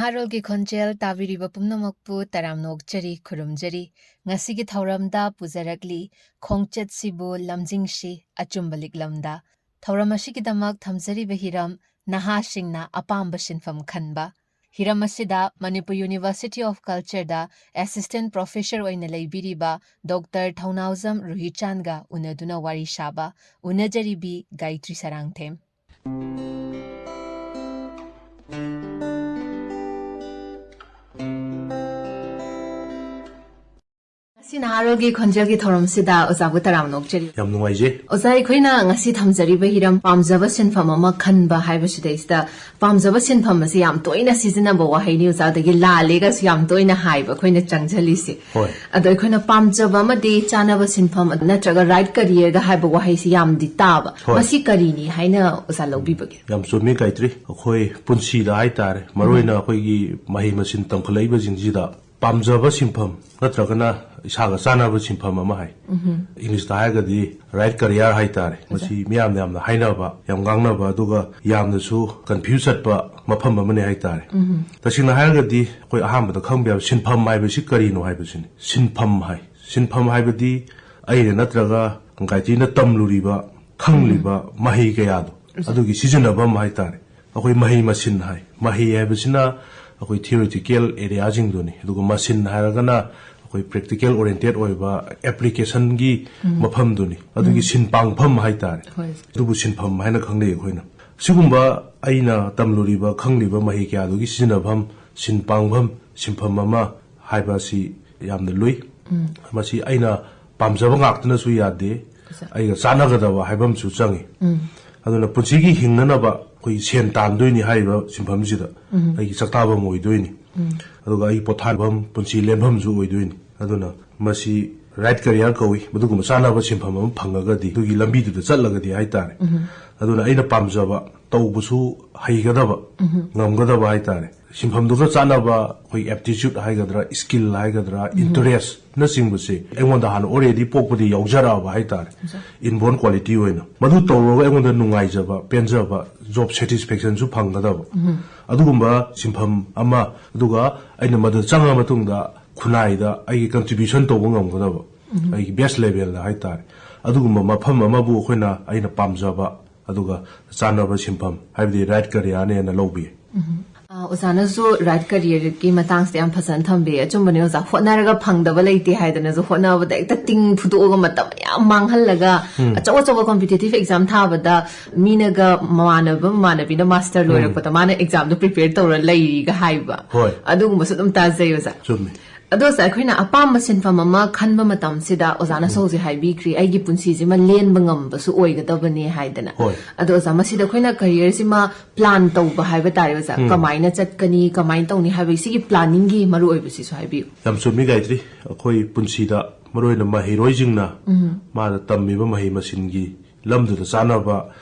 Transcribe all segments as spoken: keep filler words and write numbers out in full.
ꯅꯍꯥꯔꯣꯜꯒꯤ ꯈꯣꯟꯖꯦꯜ ꯇꯥꯕꯤꯔꯤꯕ ꯄꯨꯝꯅꯃꯛꯄꯨ ꯇꯔꯥꯝꯅ ꯑꯣꯛꯆꯔꯤ, ꯈꯨꯔꯨꯝꯖꯔꯤ꯫ ꯉꯁꯤꯒꯤ ꯊꯧꯔꯝꯗ ꯄꯨꯖꯔꯛꯂꯤ ꯈꯣꯡꯆꯠꯁꯤꯕꯨ ꯂꯝꯖꯤꯡꯁꯤ ꯑꯆꯨꯝꯕ ꯂꯤꯛꯂꯝꯗ꯫ ꯊꯧꯔꯝ ꯑꯁꯤꯒꯤꯗꯃꯛ ꯊꯝꯖꯔꯤꯕ ꯍꯤꯔꯝ ꯅꯍꯥꯁꯤꯡꯅ ꯑꯄꯥꯝꯕ ꯁꯤꯟꯐꯝ ꯈꯟꯕ꯫ ꯍꯤꯔꯝ ꯑꯁꯤꯗ Manipur University of Cultureꯗ Assistant Professor ꯑꯣꯏꯅ ꯂꯩꯕꯤꯔꯤꯕ ꯗꯣꯛꯇꯔ ꯊꯧꯅꯥꯎꯖꯝ ꯔꯨꯍꯤꯆꯥꯟꯒ ꯎꯅꯗꯨꯅ ꯋꯥꯔꯤ ꯁꯥꯕ꯫ ꯎꯅꯖꯔꯤꯕꯤ ꯒꯥꯌꯇ꯭ꯔꯤ ꯁꯔꯥꯡꯊꯦꯝ꯫ ꯉꯁꯤ ꯅꯍꯥꯔꯣꯜꯒꯤ ꯈꯣꯟꯖꯦꯜꯒꯤ ꯊꯧꯔꯝꯁꯤꯗ ꯑꯣꯖꯥꯕꯨ ꯇꯔꯥꯝꯅ ꯑꯣꯛꯆꯔꯤ꯫ ꯌꯥꯝ ꯅꯨꯡꯉꯥꯏꯖꯩ꯫ ꯑꯣꯖꯥ, ꯑꯩꯈꯣꯏꯅ ꯉꯁꯤ ꯊꯝꯖꯔꯤꯕ ꯍꯤꯔꯝ ꯄꯥꯝꯖꯕ ꯁꯤꯟꯐꯝ ꯑꯃ ꯈꯟꯕ ꯍꯥꯏꯕꯁꯤꯗꯩꯁꯤꯗ, ꯄꯥꯝꯖꯕ ꯁꯤꯟꯐꯝ ꯑꯁꯤ ꯌꯥꯝ ꯇꯣꯏꯅ ꯁꯤꯖꯤꯟꯅꯕ ꯋꯥꯍꯩꯅꯤ ꯑꯣꯖꯥ, ꯑꯗꯒꯤ ꯂꯥꯜꯂꯦꯒꯁꯨ ꯌꯥꯝ ꯇꯣꯏꯅ ꯍꯥꯏꯕ ꯑꯩꯈꯣꯏꯅ ꯆꯪꯁꯤꯜꯂꯤꯁꯦ꯫ ꯍꯣꯏ꯫ ꯑꯗꯣ ꯑꯩꯈꯣꯏꯅ ꯄꯥꯝꯖꯕ ꯑꯃꯗꯤ ꯆꯥꯅꯕ ꯁꯤꯟꯐꯝ ꯅꯠꯇ꯭ꯔꯒ right careerꯒ ꯍꯥꯏꯕ ꯋꯥꯍꯩꯁꯤ ꯌꯥꯝꯗꯤ ꯇꯥꯕ꯫ ꯍꯣꯏ꯫ ꯃꯁꯤ ꯀꯔꯤꯅꯤ ꯍꯥꯏꯅ ꯑꯣꯖꯥ ꯂꯧꯕꯤꯕꯒꯦ? ꯌꯥꯝ ꯆꯨꯝꯃꯤ ꯒꯥꯌꯇ꯭ꯔꯤ꯫ ꯑꯩꯈꯣꯏ ꯄꯨꯟꯁꯤꯗ ꯍꯥꯏꯇꯥꯔꯦ, ꯃꯔꯨꯑꯣꯏꯅ ꯑꯩꯈꯣꯏꯒꯤ ꯃꯍꯩ ꯃꯁꯤꯡ ꯇꯝꯈꯠꯂꯛꯏꯕꯁꯤꯡꯁꯤꯗ ꯄꯥꯝꯖꯕ ꯁꯤꯟꯐꯝ ꯅꯠꯇ꯭ꯔꯒꯅ ꯏꯁꯥꯒ ꯆꯥꯟꯅꯕ ꯁꯤꯟꯐꯝ ꯑꯃ ꯍꯥꯏ꯫ ꯏꯪꯂꯤꯁꯇ ꯍꯥꯏꯔꯒꯗꯤ right career ꯍꯥꯏꯇꯥꯔꯦ꯫ ꯃꯁꯤ ꯃꯤꯌꯥꯝꯅ ꯌꯥꯝꯅ ꯍꯥꯏꯅꯕ, ꯌꯥꯝ ꯉꯥꯡꯅꯕ, ꯑꯗꯨꯒ ꯌꯥꯝꯅꯁꯨ confuse ꯆꯠꯄ ꯃꯐꯝ ꯑꯃꯅꯤ ꯍꯥꯏꯇꯥꯔꯦ꯫ ꯇꯁꯦꯡꯅ ꯍꯥꯏꯔꯒꯗꯤ ꯑꯩꯈꯣꯏ ꯑꯍꯥꯟꯕꯗ ꯈꯪꯕ ꯌꯥꯕ ꯁꯤꯟꯐꯝ ꯍꯥꯏꯕꯁꯤ ꯀꯔꯤꯅꯣ ꯍꯥꯏꯕꯁꯤꯅꯤ꯫ ꯁꯤꯟꯐꯝ ꯍꯥꯏ꯫ ꯁꯤꯟꯐꯝ ꯍꯥꯏꯕꯗꯤ ꯑꯩꯅ ꯅꯠꯇ꯭ꯔꯒ ꯒꯥꯌꯇ꯭ꯔꯤꯅ ꯇꯝꯂꯨꯔꯤꯕ, ꯈꯪꯂꯤꯕ ꯃꯍꯩ ꯀꯌꯥꯗꯣ, ꯑꯗꯨꯒꯤ ꯁꯤꯖꯤꯟꯅꯐꯝ ꯍꯥꯏꯇꯥꯔꯦ꯫ ꯑꯩꯈꯣꯏ ꯃꯍꯩ ꯃꯁꯤꯟ ꯍꯥꯏ꯫ ꯃꯍꯩ ꯍꯥꯏꯕꯁꯤꯅ ꯑꯩꯈꯣꯏ theoretical areaꯁꯤꯡꯗꯨꯅꯤ, ꯑꯗꯨꯒ ꯃꯁꯤꯟ ꯍꯥꯏꯔꯒꯅ ꯑꯩꯈꯣꯏ practical oriented ꯑꯣꯏꯕ applicationꯒꯤ ꯃꯐꯝꯗꯨꯅꯤ, ꯑꯗꯨꯒꯤ ꯁꯤꯟ ꯄꯥꯡꯐꯝ ꯍꯥꯏꯇꯥꯔꯦ꯫ ꯍꯣꯏ꯫ ꯑꯗꯨꯕꯨ ꯁꯤꯟꯐꯝ ꯍꯥꯏꯅ ꯈꯪꯅꯩ ꯑꯩꯈꯣꯏꯅ꯫ ꯁꯤꯒꯨꯝꯕ ꯑꯩꯅ ꯇꯝꯂꯨꯔꯤꯕ, ꯈꯪꯂꯤꯕ ꯃꯍꯩ ꯀꯌꯥꯗꯨꯒꯤ ꯁꯤꯖꯤꯟꯅꯐꯝ, ꯁꯤꯟ ꯄꯥꯡꯐꯝ, ꯁꯤꯟꯐꯝ ꯑꯃ ꯍꯥꯏꯕ ꯑꯁꯤ ꯌꯥꯝꯅ ꯂꯨꯏ꯫ ꯃꯁꯤ ꯑꯩꯅ ꯄꯥꯝꯖꯕ ꯉꯥꯛꯇꯅꯁꯨ ꯌꯥꯗꯦ, ꯑꯩꯒ ꯆꯥꯟꯅꯒꯗꯕ ꯍꯥꯏꯕ ꯑꯃꯁꯨ ꯆꯪꯉꯤ꯫ ꯑꯗꯨꯅ ꯄꯨꯟꯁꯤꯒꯤ ꯍꯤꯡꯅꯅꯕ ꯑꯩꯈꯣꯏꯒꯤ ꯁꯦꯟ ꯇꯥꯟꯗꯣꯏꯅꯤ ꯍꯥꯏꯔꯤꯕ ꯁꯤꯟꯐꯝꯁꯤꯗ ꯑꯩꯒꯤ ꯆꯥꯛꯇꯥꯐꯝ ꯑꯣꯏꯗꯣꯏꯅꯤ꯫ ꯑꯗꯨꯒ ꯑꯩꯒꯤ ꯄꯣꯊꯥꯐꯝ, ꯄꯨꯟꯁꯤ ꯂꯦꯟꯐꯝꯁꯨ ꯑꯣꯏꯗꯣꯏꯅꯤ꯫ ꯑꯗꯨꯅ ꯃꯁꯤ right career ꯀꯧꯏ꯫ ꯃꯗꯨꯒꯨꯝꯕ ꯆꯥꯅꯕ ꯁꯤꯟꯐꯝ ꯑꯃ ꯐꯪꯉꯒꯗꯤ, ꯑꯗꯨꯒꯤ ꯂꯝꯕꯤꯗꯨꯗ ꯆꯠꯂꯒꯗꯤ ꯍꯥꯏꯇꯥꯔꯦ꯫ ꯑꯗꯨꯅ ꯑꯩꯅ ꯄꯥꯝꯖꯕ ꯇꯧꯕꯁꯨ ꯍꯩꯒꯗꯕ, ꯉꯝꯒꯗꯕ ꯍꯥꯏꯇꯥꯔꯦ꯫ ꯁꯤꯟꯐꯝꯗꯨꯒ ꯆꯥꯟꯅꯕ ꯑꯩꯈꯣꯏ aptitude ꯍꯥꯏꯒꯗ꯭ꯔꯥ, skill ꯍꯥꯏꯒꯗ꯭ꯔꯥ, interest ꯅꯆꯤꯡꯕꯁꯦ ꯑꯩꯉꯣꯟꯗ ꯍꯥꯟꯅ already ꯄꯣꯛꯄꯗꯤ ꯌꯥꯎꯖꯔꯛꯑꯕ ꯍꯥꯏꯇꯥꯔꯦ, inborn quality ꯑꯣꯏꯅ꯫ ꯃꯗꯨ ꯇꯧꯔꯒ ꯑꯩꯉꯣꯟꯗ ꯅꯨꯡꯉꯥꯏꯖꯕ, ꯄꯦꯟꯖꯕ, job satisfactionꯁꯨ ꯐꯪꯒꯗꯕ ꯑꯗꯨꯒꯨꯝꯕ ꯁꯤꯟꯐꯝ ꯑꯃ, ꯑꯗꯨꯒ ꯑꯩꯅ ꯃꯗꯨ ꯆꯪꯉ ꯃꯇꯨꯡꯗ ꯈꯨꯟꯅꯥꯏꯗ ꯑꯩꯒꯤ contribution ꯇꯧꯕ ꯉꯝꯒꯗꯕ, ꯑꯩꯒꯤ best levelꯗ ꯍꯥꯏꯇꯥꯔꯦ, ꯑꯗꯨꯒꯨꯝꯕ ꯃꯐꯝ ꯑꯃꯕꯨ ꯑꯩꯈꯣꯏꯅ, ꯑꯩꯅ ꯄꯥꯝꯖꯕ ꯑꯗꯨꯒ ꯆꯥꯟꯅꯕ ꯁꯤꯟꯐꯝ, ꯍꯥꯏꯕꯗꯤ right careerꯅꯦꯅ ꯂꯧꯕꯤ꯫ ꯑ, ꯑꯣꯖꯥꯅꯁꯨ right careerꯒꯤ ꯃꯇꯥꯡꯁꯤꯗ ꯌꯥꯝ ꯐꯖꯅ ꯊꯝꯕꯤꯌꯦ꯫ ꯑꯆꯨꯝꯕꯅꯦ ꯑꯣꯖꯥ, ꯍꯣꯠꯅꯔꯒ ꯐꯪꯗꯕ ꯂꯩꯇꯦ ꯍꯥꯏꯗꯅꯁꯨ ꯍꯣꯠꯅꯕꯗ ꯍꯦꯛꯇ ꯇꯤꯡ ꯐꯨꯗꯣꯛꯑꯒ ꯃꯇꯝ ꯌꯥꯝ ꯃꯥꯡꯍꯜꯂꯒ ꯑꯆꯧ ꯑꯆꯧꯕ competitive exam ꯊꯥꯕꯗ ꯃꯤꯅꯒ, ꯃꯃꯥꯟꯅꯕ ꯃꯃꯥꯟꯅꯕꯤꯅ master ꯂꯣꯏꯔꯛꯄꯗ ꯃꯥꯅ examꯗꯣ prepare ꯇꯧꯔ ꯂꯩꯔꯤꯒ ꯍꯥꯏꯕ, ꯍꯣꯏ꯫ ꯑꯗꯨꯒꯨꯝꯕꯁꯨ ꯑꯗꯨꯝ ꯇꯥꯖꯩ ꯑꯣꯖꯥ꯫ ꯆꯨꯝꯃꯤ꯫ ꯑꯗꯣ ꯑꯣꯖꯥ, ꯑꯩꯈꯣꯏꯅ ꯑꯄꯥꯝꯕ ꯁꯤꯟꯐꯝ ꯑꯃ ꯈꯟꯕ ꯃꯇꯝꯁꯤꯗ ꯑꯣꯖꯥꯅꯁꯨ ꯍꯧꯖꯤꯛ ꯍꯥꯏꯕꯤꯈ꯭ꯔꯤ, ꯑꯩꯒꯤ ꯄꯨꯟꯁꯤꯁꯤꯃ ꯂꯦꯟꯕ ꯉꯝꯕꯁꯨ ꯑꯣꯏꯒꯗꯕꯅꯦ ꯍꯥꯏꯗꯅ꯫ ꯍꯣꯏ꯫ ꯑꯗꯣ ꯑꯣꯖꯥ, ꯃꯁꯤꯗ ꯑꯩꯈꯣꯏꯅ careerꯁꯤꯃ plan ꯇꯧꯕ ꯍꯥꯏꯕ ꯇꯥꯔꯦ ꯑꯣꯖꯥ, ꯀꯃꯥꯏꯅ ꯆꯠꯀꯅꯤ, ꯀꯃꯥꯏꯅ ꯇꯧꯅꯤ ꯍꯥꯏꯕꯒꯤ ꯁꯤꯒꯤ planningꯒꯤ ꯃꯔꯨꯑꯣꯏꯕꯁꯤꯁꯨ ꯍꯥꯏꯕꯤꯌꯨ꯫ ꯌꯥꯝ ꯆꯨꯝꯃꯤ ꯒꯥꯌꯇ꯭ꯔꯤ꯫ ꯑꯩꯈꯣꯏ ꯄꯨꯟꯁꯤꯗ ꯃꯔꯨꯑꯣꯏꯅ ꯃꯍꯩꯔꯣꯏꯁꯤꯡꯅ ꯃꯥꯅ ꯇꯝꯃꯤꯕ ꯃꯍꯩ ꯃꯁꯤꯡꯒꯤ ꯂꯝꯗꯨꯗ ꯆꯥꯅꯕ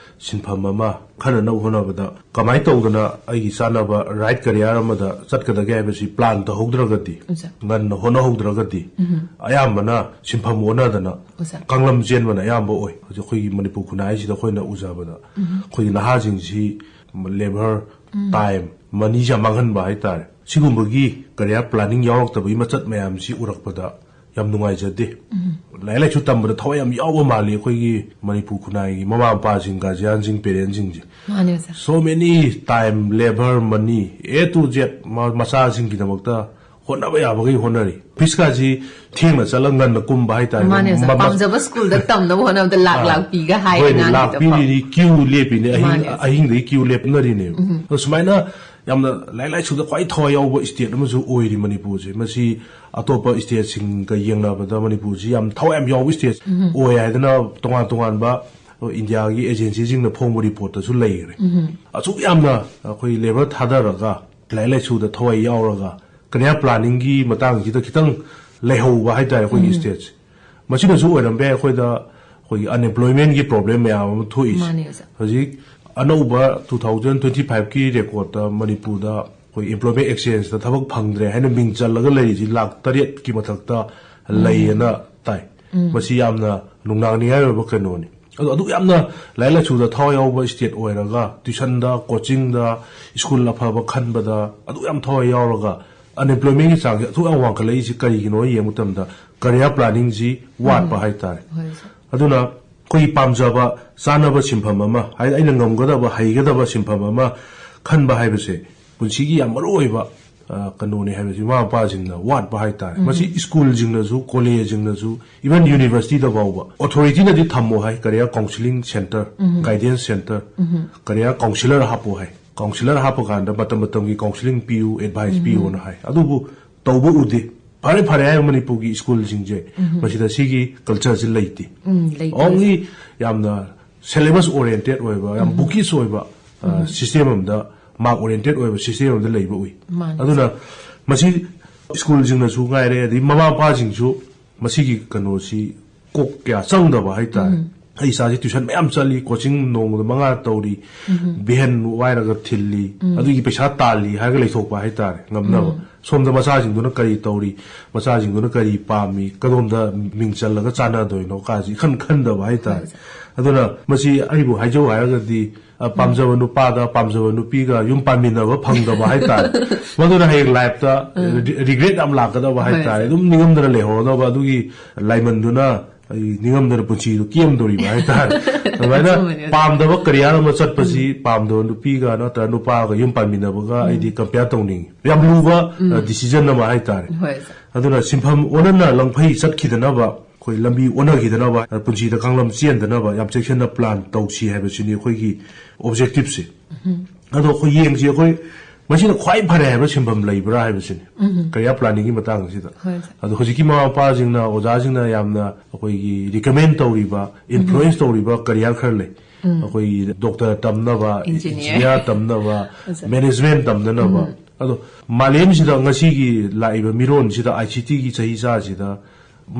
ꯁꯤꯟꯐꯝ ꯑꯃ ꯈꯟꯅꯅꯕ ꯍꯣꯠꯅꯕꯗ ꯀꯃꯥꯏꯅ ꯇꯧꯗꯅ ꯑꯩꯒꯤ ꯆꯥꯅꯕ right career ꯑꯃꯗ ꯆꯠꯀꯗꯒꯦ ꯍꯥꯏꯕꯁꯤ plan ꯇꯧꯍꯧꯗ꯭ꯔꯒꯗꯤ, ꯑꯣꯖꯥ꯫ ꯉꯟꯅ ꯍꯣꯠꯅꯍꯧꯗ꯭ꯔꯒꯗꯤ, ꯎꯝ꯫ ꯑꯌꯥꯝꯕꯅ ꯁꯤꯟꯐꯝ ꯑꯣꯟꯅꯗꯅ ꯑꯣꯖꯥ꯫ ꯀꯥꯡꯂꯝ ꯆꯦꯟꯕꯅ ꯑꯌꯥꯝꯕ ꯑꯣꯏ꯫ ꯍꯧꯖꯤꯛ ꯑꯩꯈꯣꯏꯒꯤ ꯃꯅꯤꯄꯨꯔ ꯈꯨꯟꯅꯥꯏꯁꯤꯗ ꯑꯩꯈꯣꯏꯅ ꯎꯖꯕꯗ ꯑꯩꯈꯣꯏꯒꯤ ꯅꯍꯥꯁꯤꯡꯁꯤ labour, time, moneyꯁꯦ ꯌꯥꯝ ꯃꯥꯡꯍꯟꯕ ꯍꯥꯏꯇꯥꯔꯦ꯫ ꯁꯤꯒꯨꯝꯕꯒꯤ career planning ꯌꯥꯎꯔꯛꯇꯕꯒꯤ ꯃꯆꯠ ꯃꯌꯥꯝꯁꯤ ꯎꯔꯛꯄꯗ ꯌꯥꯝ ꯅꯨꯡꯉꯥꯏꯖꯗꯦ꯫ ꯂꯥꯏꯔꯤꯛ ꯂꯥꯏꯁꯨ ꯇꯝꯕꯗ ꯊꯋꯥꯏ ꯌꯥꯝ ꯌꯥꯎꯕ ꯃꯥꯜꯂꯤ ꯑꯩꯈꯣꯏꯒꯤ ꯃꯅꯤꯄꯨꯔ ꯈꯨꯟꯅꯥꯏꯒꯤ ꯃꯃꯥ ꯃꯄꯥꯁꯤꯡ, guardianꯁꯤꯡ, parentꯁꯤꯡꯁꯦ꯫ ꯃꯥꯅꯦ ꯑꯣꯖꯥ꯫ So many time, labour, money, A to Z ꯃ-, ꯃꯆꯥꯁꯤꯡꯒꯤꯗꯃꯛꯇ ꯍꯣꯠꯅꯕ ꯌꯥꯕꯈꯩ ꯍꯣꯠꯅꯔꯤ꯫ Officeꯀꯥꯁꯤ ꯊꯦꯡꯅ ꯆꯠꯂꯒ ꯉꯟꯅ ꯀꯨꯝꯕ ꯍꯥꯏꯇꯥꯔꯦ꯫ ꯃꯥꯅꯦ ꯑꯣꯖꯥ꯫ ꯃ-, ꯃ-, ꯑꯥ꯫ ꯂꯥꯛ ꯄꯤꯒ ꯍꯥꯏ ꯍꯣꯏꯅꯦ, ꯑꯉꯥꯡꯒꯤꯗꯀꯣ꯫ ꯂꯥꯛꯄꯤꯔꯤꯅꯤ, queue ꯂꯦꯞꯄꯤꯅꯤ, ꯑꯍꯤꯡ, ꯃꯥꯅꯦ ꯑꯣꯖꯥ꯫ ꯑꯍꯤꯡꯗꯒꯤ queue ꯂꯦꯞꯅꯔꯤꯅꯦꯕ꯫ ꯑꯗꯣ ꯁꯨꯃꯥꯏꯅ ꯌꯥꯝꯅ ꯂꯥꯏꯔꯤꯛ ꯂꯥꯏꯁꯨꯗ ꯈ꯭ꯋꯥꯏ ꯊꯋꯥꯏ ꯌꯥꯎꯕ state ꯑꯃꯁꯨ ꯑꯣꯏꯔꯤ ꯃꯅꯤꯄꯨꯔꯁꯦ꯫ ꯃꯁꯤ ꯑꯇꯣꯞꯄ stateꯁꯤꯡꯒ ꯌꯦꯡꯅꯕꯗ ꯃꯅꯤꯄꯨꯔꯁꯤ ꯌꯥꯝ ꯊꯋꯥꯏ ꯌꯥꯝ ꯌꯥꯎꯕ state ꯑꯣꯏ ꯍꯥꯏꯗꯅ ꯇꯣꯉꯥꯟ ꯇꯣꯉꯥꯟꯕ ꯏꯟꯗꯤꯌꯥꯒꯤ agencyꯁꯤꯡꯅ ꯐꯣꯡꯕ reportꯇꯁꯨ ꯂꯩꯈ꯭ꯔꯦ꯫ ꯑꯁꯨꯛ ꯌꯥꯝꯅ ꯑꯩꯈꯣꯏ labour ꯊꯥꯗꯔꯒ, ꯂꯥꯏꯔꯤꯛ ꯂꯥꯏꯁꯨꯗ ꯊꯋꯥꯏ ꯌꯥꯎꯔꯒ, career planningꯒꯤ ꯃꯇꯥꯡꯁꯤꯗ ꯈꯤꯇꯪ ꯂꯩꯍꯧꯕ ꯍꯥꯏꯇꯥꯔꯦ ꯑꯩꯈꯣꯏꯒꯤ stateꯁꯦ꯫ ꯃꯁꯤꯅꯁꯨ ꯑꯣꯏꯔꯝꯕ ꯌꯥꯏ ꯑꯩꯈꯣꯏꯗ ꯑꯩꯈꯣꯏꯒꯤ unemploymentꯀꯤ problem ꯃꯌꯥꯝ ꯑꯃ ꯊꯣꯛꯏꯁꯦ꯫ ꯃꯥꯅꯦ ꯑꯣꯖꯥ꯫ ꯍꯧꯖꯤꯛ ꯑꯅꯧꯕ two thousand twenty five ꯀꯤ ꯔꯦꯀꯣꯔꯠꯇ ꯃꯅꯤꯄꯨꯔꯗ ꯑꯩꯈꯣꯏ employment exchange ꯇ ꯊꯕꯛ ꯐꯪꯗ꯭ꯔꯦ ꯍꯥꯏꯅ ꯃꯤꯡ ꯆꯜꯂꯒ ꯂꯩꯔꯤꯁꯤ ꯂꯥꯈ ꯇꯔꯦꯠꯀꯤ ꯃꯊꯛꯇ ꯂꯩꯌꯦꯅ ꯇꯥꯏ꯫ ꯃꯁꯤ ꯌꯥꯝꯅ ꯅꯨꯡꯅꯥꯡꯅꯤꯡꯉꯥꯏ ꯑꯣꯏꯕ ꯀꯩꯅꯣꯅꯤ꯫ ꯑꯗꯣ ꯑꯗꯨꯛ ꯌꯥꯝꯅ ꯂꯥꯏꯔꯤꯛ ꯂꯥꯏꯁꯨꯗ ꯊꯋꯥꯏ ꯌꯥꯎꯕ state ꯑꯣꯏꯔꯒ, tuition ꯗ, coaching ꯗ, school ꯑꯐꯕ ꯈꯟꯕꯗ ꯑꯗꯨꯛ ꯌꯥꯝ ꯊꯋꯥꯏ ꯌꯥꯎꯔꯒ unemployment ꯀꯤ ꯆꯥꯡꯁꯦ ꯑꯁꯨꯛ ꯌꯥꯝ ꯋꯥꯡꯈꯠꯂꯛꯏꯁꯤ ꯀꯔꯤꯒꯤꯅꯣ ꯌꯦꯡꯕ ꯃꯇꯝꯗ career planning ꯁꯤ ꯋꯥꯠꯄ ꯍꯥꯏꯇꯥꯔꯦ꯫ ꯍꯣꯏ, ꯁꯥꯔ꯫ ꯑꯗꯨꯅ ꯑꯩꯈꯣꯏꯒꯤ ꯄꯥꯝꯖꯕ ꯆꯥꯅꯕ ꯁꯤꯟꯐꯝ ꯑꯃ, ꯍꯥꯏꯗꯤ ꯑꯩꯅ ꯉꯝꯒꯗꯕ, ꯍꯩꯒꯗꯕ ꯁꯤꯟꯐꯝ ꯑꯃ ꯈꯟꯕ ꯍꯥꯏꯕꯁꯦ ꯄꯨꯟꯁꯤꯒꯤ ꯌꯥꯝ ꯃꯔꯨ ꯑꯣꯏꯕ, ꯑ, ꯀꯩꯅꯣꯅꯦ ꯍꯥꯏꯕꯁꯤ ꯃꯃꯥ ꯃꯄꯥꯁꯤꯡꯅ ꯋꯥꯠꯄ ꯍꯥꯏꯇꯥꯔꯦ꯫ ꯃꯁꯤ school ꯁꯤꯡꯅꯁꯨ, college ꯁꯤꯡꯅꯁꯨ, even university ꯗ ꯐꯥꯎꯕ authority ꯅꯗꯤ ꯊꯝꯃꯣ ꯍꯥꯏ, career counselling center, guidance center, career counsellor ꯍꯥꯞꯄꯣ ꯍꯥꯏ꯫ Counsellor ꯍꯥꯞꯄ ꯀꯥꯟꯗ ꯃꯇꯝ ꯃꯇꯝꯒꯤ counselling ꯄꯤꯌꯨ, advice ꯄꯤꯌꯨꯅ ꯍꯥꯏ꯫ ꯑꯗꯨꯕꯨ ꯇꯧꯕ ꯎꯗꯦ꯫ ꯐꯔꯦ ꯐꯔꯦ ꯍꯥꯏꯕ ꯃꯅꯤꯄꯨꯔꯒꯤ school ꯁꯤꯡꯁꯦ, ꯃꯁꯤꯗ ꯁꯤꯒꯤ culture ꯁꯤ ꯂꯩꯇꯦ꯫ ꯎꯝ, ꯂꯩꯇꯦ꯫ Only ꯌꯥꯝꯅ syllabus oriented ꯑꯣꯏꯕ, ꯌꯥꯝ bookish ꯑꯣꯏꯕ, ꯑ, system ꯑꯃꯗ, mark oriented ꯑꯣꯏꯕ system ꯑꯃꯗ ꯂꯩꯕ ꯎꯏ꯫ ꯃꯥꯅꯤ, ꯑꯗꯨꯅ ꯃꯁꯤ school ꯁꯤꯡꯅꯁꯨ ꯉꯥꯏꯔꯦ, ꯑꯗꯩ ꯃꯃꯥ ꯃꯄꯥꯁꯤꯡꯁꯨ ꯃꯁꯤꯒꯤ ꯀꯩꯅꯣꯁꯤ ꯀꯣꯛ ꯀꯌꯥ ꯆꯪꯗꯕ ꯍꯥꯏꯇꯥꯔꯦ꯫ ꯑꯩ ꯏꯆꯥꯁꯤ tuition ꯃꯌꯥꯝ ꯆꯠꯂꯤ, coaching ꯅꯣꯡꯃꯗ ꯃꯉꯥ ꯇꯧꯔꯤ, van ꯋꯥꯏꯔꯒ ꯊꯤꯜꯂꯤ, ꯑꯗꯨꯒꯤ ꯄꯩꯁꯥ ꯇꯥꯜꯂꯤ ꯍꯥꯏꯔꯒ ꯂꯩꯊꯣꯛꯄ ꯍꯥꯏꯇꯥꯔꯦ, ꯉꯝꯅꯕ꯫ ꯁꯣꯝꯗ ꯃꯆꯥꯁꯤꯡꯗꯨꯅ ꯀꯔꯤ ꯇꯧꯔꯤ, ꯃꯆꯥꯁꯤꯡꯗꯨꯅ ꯀꯔꯤ ꯄꯥꯝꯃꯤ, ꯀꯗꯣꯝꯗ ꯃꯤꯡ ꯆꯜꯂꯒ ꯆꯥꯟꯅꯗꯣꯏꯅꯣ ꯀꯥꯁꯤ ꯏꯈꯟ ꯈꯟꯗꯕ ꯍꯥꯏꯇꯥꯔꯦ꯫ ꯑꯗꯨꯅ ꯃꯁꯤ ꯑꯩꯕꯨ ꯍꯥꯏꯖꯧ ꯍꯥꯏꯔꯒꯗꯤ, ꯑ, ꯄꯥꯝꯖꯕ ꯅꯨꯄꯥꯗ ꯄꯥꯝꯖꯕ ꯅꯨꯄꯤꯒ ꯌꯨꯝ ꯄꯥꯟꯃꯤꯟꯅꯕ ꯐꯪꯗꯕ ꯍꯥꯏꯇꯥꯔꯦ꯫ ꯃꯗꯨꯅ ꯍꯌꯦꯡ life ꯇ ꯔꯤ-, regret ꯌꯥꯝ ꯂꯥꯛꯀꯗꯕ ꯍꯥꯏꯇꯥꯔꯦ꯫ ꯑꯗꯨꯝ ꯅꯤꯡꯉꯝꯗꯅ ꯂꯩꯍꯧꯔꯗꯕ ꯑꯗꯨꯒꯤ ꯂꯥꯏꯃꯟꯗꯨꯅ ꯑꯩ ꯅꯤꯡꯉꯝꯗꯅ ꯄꯨꯟꯁꯤꯗꯣ ꯀꯦꯝꯗꯣꯔꯤꯕ ꯍꯥꯏꯇꯥꯔꯦ꯫ ꯑꯗꯨꯃꯥꯏꯅ ꯑꯆꯨꯝꯕꯅꯦ, ꯑꯆꯨꯝꯕꯅꯦ꯫ ꯄꯥꯝꯗꯕ career ꯑꯃ ꯆꯠꯄꯁꯤ ꯄꯥꯝꯗꯕ ꯅꯨꯄꯤꯒ ꯅꯠꯇ꯭ꯔꯒ ꯅꯨꯄꯥꯒ ꯌꯨꯝ ꯄꯥꯟꯃꯤꯟꯅꯕꯒ ꯑꯩꯗꯤ compare ꯇꯧꯅꯤꯡꯉꯤ꯫ ꯌꯥꯝ ꯂꯨꯕ, ꯑ, decision ꯑꯃ ꯍꯥꯏꯇꯥꯔꯦ꯫ ꯍꯣꯏ, ꯁꯥꯔ꯫ ꯑꯗꯨꯅ ꯁꯤꯟꯐꯝ ꯑꯣꯟꯅꯅ ꯂꯪꯐꯩ ꯆꯠꯈꯤꯗꯅꯕ, ꯑꯩꯈꯣꯏ ꯂꯝꯕꯤ ꯑꯣꯟꯅꯈꯤꯗꯅꯕ, ꯄꯨꯟꯁꯤꯗ ꯀꯥꯡꯂꯝ ꯆꯦꯟꯗꯅꯕ ꯌꯥꯝ ꯆꯦꯛꯁꯤꯟꯅ plan ꯇꯧꯁꯤ ꯍꯥꯏꯕꯁꯤꯅꯤ ꯑꯩꯈꯣꯏꯒꯤ objective ꯁꯦ꯫ ꯑꯗꯣ ꯑꯩꯈꯣꯏ ꯌꯦꯡꯁꯤ, ꯑꯩꯈꯣꯏ ꯃꯁꯤꯅ ꯈ꯭ꯋꯥꯏ ꯐꯔꯦ ꯍꯥꯏꯕ ꯁꯤꯟꯐꯝ ꯂꯩꯕ꯭ꯔꯥ ꯍꯥꯏꯕꯁꯤꯅꯤ, career planning ꯒꯤ ꯃꯇꯥꯡꯁꯤꯗ꯫ ꯍꯣꯏ, ꯁꯥꯔ꯫ ꯑꯗꯣ ꯍꯧꯖꯤꯛꯀꯤ ꯃꯃꯥ ꯃꯄꯥꯁꯤꯡꯅ, ꯑꯣꯖꯥꯁꯤꯡꯅ ꯌꯥꯝꯅ ꯑꯩꯈꯣꯏꯒꯤ recommend ꯇꯧꯔꯤꯕ, influence ꯇꯧꯔꯤꯕ career ꯈꯔ ꯂꯩ꯫ ꯑꯩꯈꯣꯏꯒꯤ doctor ꯇꯝꯅꯕ, Engineer꯫ Engineer ꯇꯝꯅꯕ, ꯑꯣꯖꯥ꯫ Management ꯇꯝꯅꯅꯕ꯫ ꯑꯗꯣ ꯃꯥꯂꯦꯝꯁꯤꯗ ꯉꯁꯤꯒꯤ ꯂꯥꯛꯏꯕ ꯃꯤꯔꯣꯟꯁꯤꯗ, I C T ꯒꯤ ꯆꯍꯤ ꯆꯥꯁꯤꯗ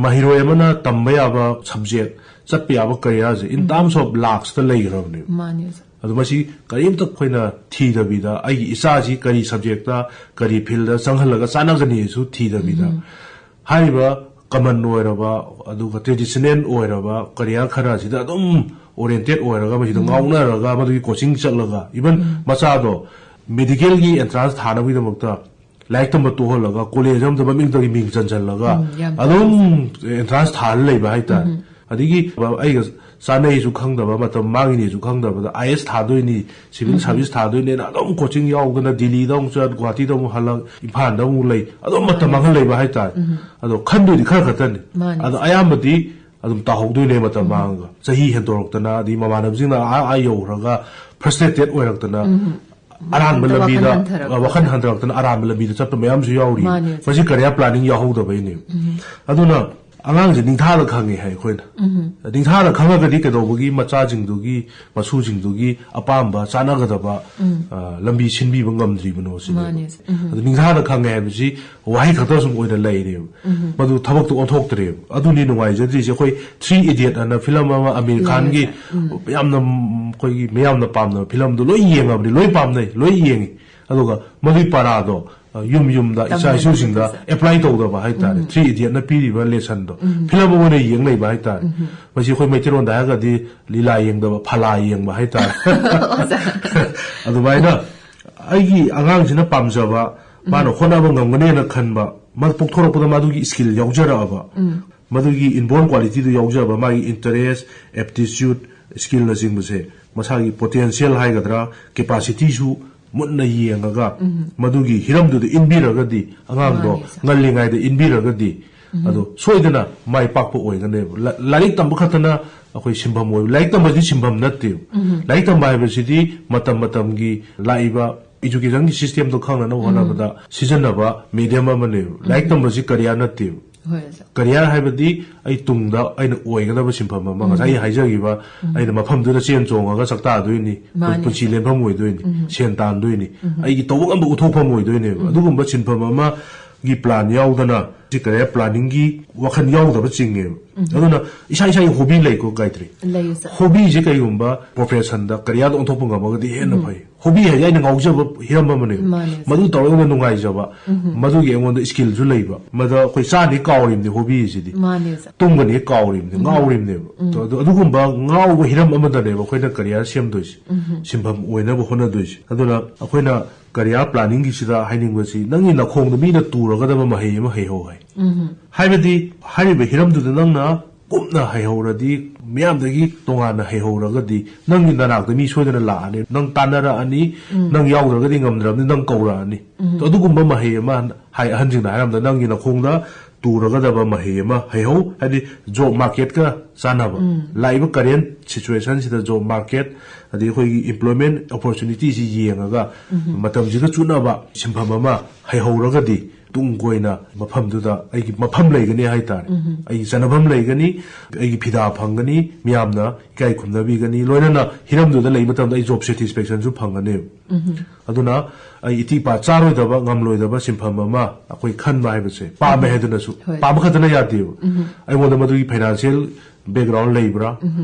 ꯃꯍꯩꯔꯣꯏ ꯑꯃꯅ ꯇꯝꯕ ꯌꯥꯕ subject, ꯆꯠꯄ ꯌꯥꯕ career say in terms of lakhs ꯇ ꯂꯩꯈ꯭ꯔꯕꯅꯦꯕ꯫ ꯃꯥꯅꯤ, ꯑꯣꯖꯥ꯫ ꯑꯗꯨ ꯃꯁꯤ ꯀꯔꯤꯝꯇ ꯑꯩꯈꯣꯏꯅ ꯊꯤꯗꯕꯤꯗ, ꯑꯩꯒꯤ ꯏꯆꯥꯁꯤ ꯀꯔꯤ ꯁꯕꯖꯦꯛꯇ, ꯀꯔꯤ ꯐꯤꯜꯗ ꯆꯪꯍꯜꯂꯒ ꯆꯥꯟꯅꯒꯅꯤꯁꯨ ꯊꯤꯗꯕꯤꯗ, ꯍꯥꯏꯔꯤꯕ ꯀꯃꯟ ꯑꯣꯏꯔꯕ, ꯑꯗꯨꯒ ꯇ꯭ꯔꯦꯗꯤꯁꯅꯦꯜ ꯑꯣꯏꯔꯕ ꯀꯔꯤꯌꯔ ꯈꯔ ꯑꯁꯤꯗ ꯑꯗꯨꯝ ꯑꯣꯔꯤꯌꯦꯟꯇꯦꯠ ꯑꯣꯏꯔꯒ, ꯃꯁꯤꯗ ꯉꯥꯎꯅꯔꯒ, ꯃꯗꯨꯒꯤ ꯀꯣꯆꯤꯡ ꯆꯠꯂꯒ, ꯏꯚꯟ ꯃꯆꯥꯗꯣ ꯃꯦꯗꯤꯀꯦꯜꯒꯤ ꯑꯦꯟꯇ꯭ꯔꯥꯟꯁ ꯊꯥꯅꯕꯒꯤꯗꯃꯛꯇ ꯂꯥꯏꯔꯤꯛ ꯇꯝꯕ ꯇꯣꯛꯍꯜꯂꯒ, ꯀꯣꯂꯦꯖ ꯑꯃꯗ ꯃꯃꯤꯡꯇꯒꯤ ꯃꯤꯡ ꯆꯟꯁꯤꯜꯂꯒ, ꯎꯝ, ꯌꯥꯝ ꯑꯗꯨꯝ ꯑꯦꯟꯇ꯭ꯔꯥꯟꯁ ꯊꯥꯍꯜ ꯂꯩꯕ ꯍꯥꯏꯇꯥꯔꯦ꯫ ꯑꯗꯒꯤ ꯑꯩꯒ ꯆꯥꯅꯩꯁꯨ ꯈꯪꯗꯕ, ꯃꯇꯝ ꯃꯥꯡꯉꯤꯅꯦꯁꯨ ꯈꯪꯗꯕꯗ, ꯑꯥꯏ ꯑꯦꯁ ꯊꯥꯗꯣꯏꯅꯤ, ꯁꯤꯚꯤꯜ ꯁꯥꯔꯚꯤꯁ ꯊꯥꯗꯣꯏꯅꯦꯅ ꯑꯗꯨꯝ ꯀꯣꯆꯤꯡ ꯌꯥꯎꯗꯅ, ꯗꯤꯜꯂꯤꯗ ꯑꯃꯨꯛ ꯆꯠ, ꯒꯨꯍꯥꯇꯤꯗ ꯑꯃꯨꯛ ꯍꯜꯂꯛ, ꯏꯝꯐꯥꯜꯗ ꯑꯃꯨꯛ ꯂꯩ, ꯑꯗꯨꯝ ꯃꯇꯝ ꯃꯥꯡꯍꯜ ꯂꯩꯕ ꯍꯥꯏꯇꯥꯔꯦ꯫ ꯑꯗꯣ ꯈꯟꯗꯣꯏꯗꯤ ꯈꯔ ꯈꯛꯇꯅꯤ꯫ ꯃꯥꯅꯤ꯫ ꯑꯗꯣ ꯑꯌꯥꯝꯕꯗꯤ ꯑꯗꯨꯝ ꯇꯥꯍꯧꯗꯣꯏꯅꯦ ꯃꯇꯝ ꯃꯥꯡꯉꯒ꯫ ꯆꯍꯤ ꯍꯦꯟꯗꯣꯔꯛꯇꯅ, ꯑꯗꯩ ꯃꯃꯥꯟꯅꯕꯁꯤꯡꯅ ꯑꯥ, ꯑꯥ ꯌꯧꯈ꯭ꯔꯒ ꯐ꯭ꯔꯁꯇ꯭ꯔꯦꯇꯦꯠ ꯑꯣꯏꯔꯛꯇꯅ, ꯑꯔꯥꯟꯕ ꯋꯥꯈꯜ ꯂꯝꯕꯤꯗ, ꯍꯟꯊꯔꯛꯄ꯫ ꯋꯥꯈꯜ ꯍꯟꯊꯔꯛꯇꯅ ꯑꯔꯥꯟꯕ ꯂꯝꯕꯤꯗ ꯆꯠꯄ ꯃꯌꯥꯝꯁꯨ ꯌꯥꯎꯔꯤ꯫ ꯃꯥꯅꯦ, ꯑꯣꯖꯥ꯫ ꯃꯁꯤ ꯀꯔꯤꯌꯔ ꯄ꯭ꯂꯥꯅꯤꯡ ꯌꯥꯎꯍꯧꯗꯕꯩꯅꯦ꯫ ꯑꯗꯨꯅ ꯑꯉꯥꯡꯁꯦ ꯅꯤꯡꯊꯥꯗ ꯈꯪꯉꯦ ꯍꯥꯏ ꯑꯩꯈꯣꯏꯅ꯫ ꯅꯤꯡꯊꯥꯗ ꯈꯪꯉꯒꯗꯤ ꯀꯩꯗꯧꯕꯒꯤ ꯃꯆꯥꯁꯤꯡꯗꯨꯒꯤ, ꯃꯁꯨꯁꯤꯡꯗꯨꯒꯤ ꯑꯄꯥꯝꯕ ꯆꯥꯅꯒꯗꯕ, ꯑ, ꯂꯝꯕꯤ ꯁꯤꯟꯕꯤꯕ ꯉꯝꯗ꯭ꯔꯤꯕꯅꯣ ꯁꯤꯅꯦꯕ꯫ ꯃꯥꯅꯦ꯫ ꯑꯗꯨ ꯅꯤꯡꯊꯥꯗ ꯈꯪꯉꯦ ꯍꯥꯏꯕꯁꯤ ꯋꯥꯍꯩ ꯈꯛꯇ ꯁꯨꯝ ꯑꯣꯏꯅ ꯂꯩꯔꯦꯕ꯫ ꯃꯗꯨ ꯊꯕꯛꯇ ꯑꯣꯟꯊꯣꯛꯇ꯭ꯔꯦꯕ꯫ ꯑꯗꯨꯅꯤ ꯅꯨꯡꯉꯥꯏꯖꯗ꯭ꯔꯤꯁꯦ꯫ ꯑꯩꯈꯣꯏ ꯊ꯭ꯔꯤ ꯏꯗꯤꯌꯠ ꯑꯅ ꯐꯤꯂꯝ ꯑꯃ ꯑꯃꯤꯔ ꯈꯥꯟꯒꯤ, ꯌꯥꯝꯅ, ꯎꯝ, ꯑꯩꯈꯣꯏꯒꯤ ꯃꯤꯌꯥꯝꯅ ꯄꯥꯝꯅꯕ ꯐꯤꯂꯝꯗꯣ ꯂꯣꯏ ꯌꯦꯡꯉꯕꯅꯤ, ꯂꯣꯏ ꯄꯥꯝꯅꯩ, ꯂꯣꯏ ꯌꯦꯡꯉꯤ꯫ ꯑꯗꯨꯒ ꯃꯗꯨꯒꯤ ꯄꯔꯥꯗꯣ, ꯑ, ꯌꯨꯝ ꯌꯨꯝꯗ, ꯏꯆꯥ ꯏꯁꯨꯁꯤꯡꯗ ꯑꯦꯄ꯭ꯂꯥꯏ ꯇꯧꯗꯕ ꯍꯥꯏꯇꯥꯔꯦ꯫ ꯎꯝ꯫ ꯊ꯭ꯔꯤ ꯏꯗꯤꯌꯠꯅ ꯄꯤꯔꯤꯕ ꯂꯦꯁꯟꯗꯣ ꯐꯤꯂꯝ ꯑꯣꯏꯅ ꯌꯦꯡ ꯂꯩꯕ ꯍꯥꯏꯇꯥꯔꯦ꯫ ꯃꯁꯤ ꯑꯩꯈꯣꯏ ꯃꯩꯇꯩꯔꯣꯟꯗ ꯍꯥꯏꯔꯒꯗꯤ ꯂꯤꯂꯥ ꯌꯦꯡꯗꯕ, ꯐꯂꯥ ꯌꯦꯡꯕ ꯍꯥꯏꯇꯥꯔꯦ꯫ ꯑꯗꯨꯃꯥꯏꯅ ꯑꯩꯒꯤ ꯑꯉꯥꯡꯁꯤꯅ ꯄꯥꯝꯖꯕ, ꯃꯥꯅ ꯍꯣꯠꯅꯕ ꯉꯝꯒꯅꯦꯅ ꯈꯟꯕ, ꯃꯥ ꯄꯣꯛꯊꯣꯔꯛꯄꯗ ꯃꯥꯗꯨꯒꯤ ꯁ꯭ꯀꯤꯜ ꯌꯥꯎꯖꯔꯛꯑꯕ, ꯃꯗꯨꯒꯤ ꯏꯟꯕꯣꯔꯟ ꯀ꯭ꯋꯥꯂꯤꯇꯤꯗꯨ ꯌꯥꯎꯖꯕ, ꯃꯥꯒꯤ ꯏꯟꯇꯔꯦꯁ, ꯑꯦꯞꯇꯤꯆ꯭ꯌꯨꯠ, ꯁ꯭ꯀꯤꯜꯅꯆꯤꯡꯕꯁꯦ, ꯃꯁꯥꯒꯤ ꯄꯣꯇꯦꯟꯁꯤꯌꯦꯜ ꯍꯥꯏꯒꯗ꯭ꯔꯥ, ꯀꯦꯄꯥꯁꯤꯇꯤꯁꯨ ꯃꯨꯟꯅ ꯌꯦꯡꯉꯒ, ꯃꯗꯨꯒꯤ ꯍꯤꯔꯝꯗꯨꯗ ꯏꯟꯕꯤꯔꯒꯗꯤ, ꯑꯉꯥꯡꯗꯣ ꯃꯥꯅꯤ, ꯁꯥꯔ꯫ ꯉꯜꯂꯤꯉꯩꯗ ꯏꯟꯕꯤꯔꯒꯗꯤ, ꯑꯗꯣ ꯁꯣꯏꯗꯅ ꯃꯥꯏ ꯄꯥꯛꯄ ꯑꯣꯏꯒꯅꯦꯕ꯫ ꯂꯥ-, ꯂꯥꯏꯔꯤꯛ ꯇꯝꯕ ꯈꯛꯇꯅ ꯑꯩꯈꯣꯏ ꯁꯤꯟꯐꯝ ꯑꯣꯏꯕ, ꯂꯥꯏꯔꯤꯛ ꯇꯝꯕꯁꯤꯗꯤ ꯁꯤꯟꯐꯝ ꯅꯠꯇꯦꯕ꯫ ꯂꯥꯏꯔꯤꯛ ꯇꯝꯕ ꯍꯥꯏꯕꯁꯤꯗꯤ ꯃꯇꯝ ꯃꯇꯝꯒꯤ ꯂꯥꯛꯏꯕ ꯏꯖꯨꯀꯦꯁꯟꯒꯤ ꯁꯤꯁꯇꯦꯝꯗꯣ ꯈꯪꯅꯅꯕ ꯍꯣꯠꯅꯕꯗ ꯁꯤꯖꯤꯟꯅꯕ ꯃꯦꯗꯤꯌꯝ ꯑꯃꯅꯦꯕ꯫ ꯂꯥꯏꯔꯤꯛ ꯇꯝꯕꯁꯤ ꯀꯔꯤꯌꯔ ꯅꯠꯇꯦꯕ꯫ ꯍꯣꯏ, ꯑꯣꯖꯥ꯫ ꯀꯔꯤꯌꯔ ꯍꯥꯏꯕꯗꯤ ꯑꯩ ꯇꯨꯡꯗ ꯑꯩꯅ ꯑꯣꯏꯒꯗꯕ ꯁꯤꯟꯐꯝ ꯑꯃ, ꯉꯁꯥꯏ ꯑꯩ ꯍꯥꯏꯖꯈꯤꯕ, ꯑꯩꯅ ꯃꯐꯝꯗꯨꯗ ꯆꯦꯟ ꯆꯣꯡꯉꯒ ꯁꯛꯇꯥꯗꯣꯏꯅꯤ, ꯃꯥꯅꯤ, ꯄꯨꯟꯁꯤ ꯁꯥꯔ꯫ ꯂꯦꯟꯐꯝ ꯑꯣꯏꯗꯣꯏꯅꯤ, ꯁꯦꯟ ꯇꯥꯟꯗꯣꯏꯅꯤ, ꯑꯩꯒꯤ ꯇꯧꯕ ꯉꯝꯕ ꯎꯠꯊꯣꯛꯐꯝ ꯑꯣꯏꯗꯣꯏꯅꯦꯕ꯫ ꯑꯗꯨꯒꯨꯝꯕ ꯁꯤꯟꯐꯝ ꯑꯃꯒꯤ ꯄ꯭ꯂꯥꯟ ꯌꯥꯎꯗꯅ ꯁꯤ ꯀꯦꯔꯤꯌꯔ ꯄ꯭ꯂꯥꯅꯤꯡꯒꯤ ꯋꯥꯈꯜ ꯌꯥꯎꯗꯕ ꯆꯤꯡꯉꯦꯕ꯫ ꯑꯗꯨꯅ ꯏꯁꯥ ꯏꯁꯥꯒꯤ ꯍꯣꯕꯤ ꯂꯩꯀꯣ, ꯒꯥꯏꯇ꯭ꯔꯤ? ꯂꯩꯌꯦ, ꯁꯥꯔ꯫ ꯍꯣꯕꯤꯁꯦ ꯀꯩꯒꯨꯝꯕ ꯄ꯭ꯔꯣꯐꯦꯁꯟꯗ, ꯀꯦꯔꯤꯌꯔꯗ ꯑꯣꯟꯊꯣꯛꯄ ꯉꯝꯃꯒꯗꯤ ꯍꯦꯟꯅ ꯐꯩ꯫ ꯍꯣꯕꯤ ꯍꯥꯏꯁꯦ ꯑꯩꯅ ꯉꯥꯎꯖꯕ ꯍꯤꯔꯝ ꯑꯃꯅꯦꯕ꯫ ꯃꯥꯅꯦ, ꯁꯥꯔ꯫ ꯃꯗꯨ ꯇꯧꯔꯒ ꯅꯨꯡꯉꯥꯏꯖꯕ, ꯃꯗꯨꯒꯤ ꯑꯩꯉꯣꯟꯗ ꯁ꯭ꯀꯤꯜꯁꯨ ꯂꯩꯕ, ꯃꯗ ꯑꯩꯈꯣꯏ ꯆꯥꯅꯤ ꯀꯥꯎꯔꯤꯕꯅꯤ ꯍꯣꯕꯤꯁꯤꯗꯤ꯫ ꯃꯥꯅꯦ, ꯁꯥꯔ꯫ ꯇꯨꯝꯒꯅꯤ ꯀꯥꯎꯔꯤꯕꯅꯤ, ꯉꯥꯎꯔꯤꯕꯅꯦꯕ꯫ ꯑꯗꯣ ꯑꯗꯨꯒꯨꯝꯕ ꯉꯥꯎꯕ ꯍꯤꯔꯝ ꯑꯃꯗꯅꯦꯕ ꯑꯩꯈꯣꯏꯅ ꯀꯦꯔꯤꯌꯔ ꯁꯦꯝꯗꯣꯏꯁꯦ, ꯁꯤꯟꯐꯝ ꯑꯣꯏꯅꯕ ꯍꯣꯠꯅꯗꯣꯏꯁꯦ꯫ ꯑꯗꯨꯅ ꯑꯩꯈꯣꯏꯅ ꯀꯦꯔꯤꯌꯔ ꯄ꯭ꯂꯥꯅꯤꯡꯒꯤꯁꯤꯗ ꯍꯥꯏꯅꯤꯡꯕꯁꯤ, ꯅꯪꯒꯤ ꯅꯈꯣꯡꯗ ꯃꯤꯅ ꯇꯨꯔꯒꯗꯕ ꯃꯍꯩ ꯑꯃ ꯍꯩꯍꯧ ꯍꯥꯏ꯫ ꯍꯥꯏꯕꯗꯤ ꯍꯥꯏꯔꯤꯕ ꯍꯤꯔꯝꯗꯨꯗ ꯅꯪꯅ ꯀꯨꯞꯅ ꯍꯩꯍꯧꯔꯗꯤ, ꯃꯤꯌꯥꯝꯗꯒꯤ ꯇꯣꯉꯥꯟꯅ ꯍꯩꯍꯧꯔꯒꯗꯤ, ꯅꯪꯒꯤ ꯅꯅꯥꯛꯇ ꯃꯤ ꯁꯣꯏꯗꯅ ꯂꯥꯛꯑꯅꯤ, ꯅꯪ ꯇꯥꯟꯅꯔꯛꯑꯅꯤ, ꯅꯪ ꯌꯥꯎꯗ꯭ꯔꯒꯗꯤ ꯉꯝꯗ꯭ꯔꯕꯅꯤ, ꯅꯪ ꯀꯧꯔꯛꯑꯅꯤ꯫ ꯑꯗꯨꯒꯨꯝꯕ ꯃꯍꯩ ꯑꯃ, ꯍꯥꯏ, ꯑꯍꯟꯁꯤꯡꯅ ꯍꯥꯏꯔꯝꯕꯗ, ꯅꯪꯒꯤ ꯅꯈꯣꯡꯗ ꯇꯨꯔꯒꯗꯕ ꯃꯍꯩ ꯑꯃ ꯍꯩꯍꯧ, ꯍꯥꯏꯗꯤ ꯖꯣꯕ ꯃꯥꯔꯀꯦꯠꯀ ꯆꯥꯟꯅꯕ꯫ ꯂꯥꯛꯏꯕ ꯀꯔꯦꯟ ꯁꯤꯆꯨꯋꯦꯁꯟꯁꯤꯗ ꯖꯣꯕ ꯃꯥꯔꯀꯦꯠ, ꯑꯗꯩ ꯑꯩꯈꯣꯏꯒꯤ ꯏꯝꯄ꯭ꯂꯣꯏꯃꯦꯟ ꯑꯣꯄꯣꯔꯆꯨꯅꯤꯇꯤꯁꯤ ꯌꯦꯡꯉꯒ, ꯃꯇꯝꯁꯤꯒ ꯆꯨꯅꯕ ꯁꯤꯟꯐꯝ ꯑꯃ ꯍꯩꯍꯧꯔꯒꯗꯤ, ꯇꯨꯡ ꯀꯣꯏꯅ ꯃꯐꯝꯗꯨꯗ ꯑꯩꯒꯤ ꯃꯐꯝ ꯂꯩꯒꯅꯤ ꯍꯥꯏꯇꯥꯔꯦ꯫ ꯑꯩꯒꯤ ꯆꯠꯅꯐꯝ ꯂꯩꯒꯅꯤ, ꯑꯩꯒꯤ ꯐꯤꯗꯥ ꯐꯪꯒꯅꯤ, ꯃꯤꯌꯥꯝꯅ ꯏꯀꯥꯏ ꯈꯨꯝꯅꯕꯤꯒꯅꯤ, ꯂꯣꯏꯅꯅ ꯍꯤꯔꯝꯗꯨꯗ ꯂꯩꯕ ꯃꯇꯝꯗ ꯑꯩ ꯖꯣꯕ ꯁꯦꯇꯤꯁꯐꯦꯛꯁꯟꯁꯨ ꯐꯪꯒꯅꯦꯕ꯫ ꯑꯗꯨꯅ ꯑꯩ ꯏꯇꯤ ꯏꯄꯥ ꯆꯥꯔꯣꯏꯗꯕ, ꯉꯝꯂꯣꯏꯗꯕ ꯁꯤꯟꯐꯝ ꯑꯃ ꯑꯩꯈꯣꯏ ꯈꯟꯕ ꯍꯥꯏꯕꯁꯦ, ꯄꯥꯝꯃꯦ ꯍꯥꯏꯗꯨꯅꯁꯨ, ꯍꯣꯏ꯫ ꯄꯥꯝꯕ ꯈꯛꯇꯅ ꯌꯥꯗꯦꯕ꯫ ꯑꯩꯉꯣꯟꯗ ꯃꯗꯨꯒꯤ ꯐꯥꯏꯅꯥꯟꯁꯤꯌꯦꯜ ꯕꯦꯛꯒ꯭ꯔꯥꯎꯟ ꯂꯩꯕ꯭ꯔꯥ?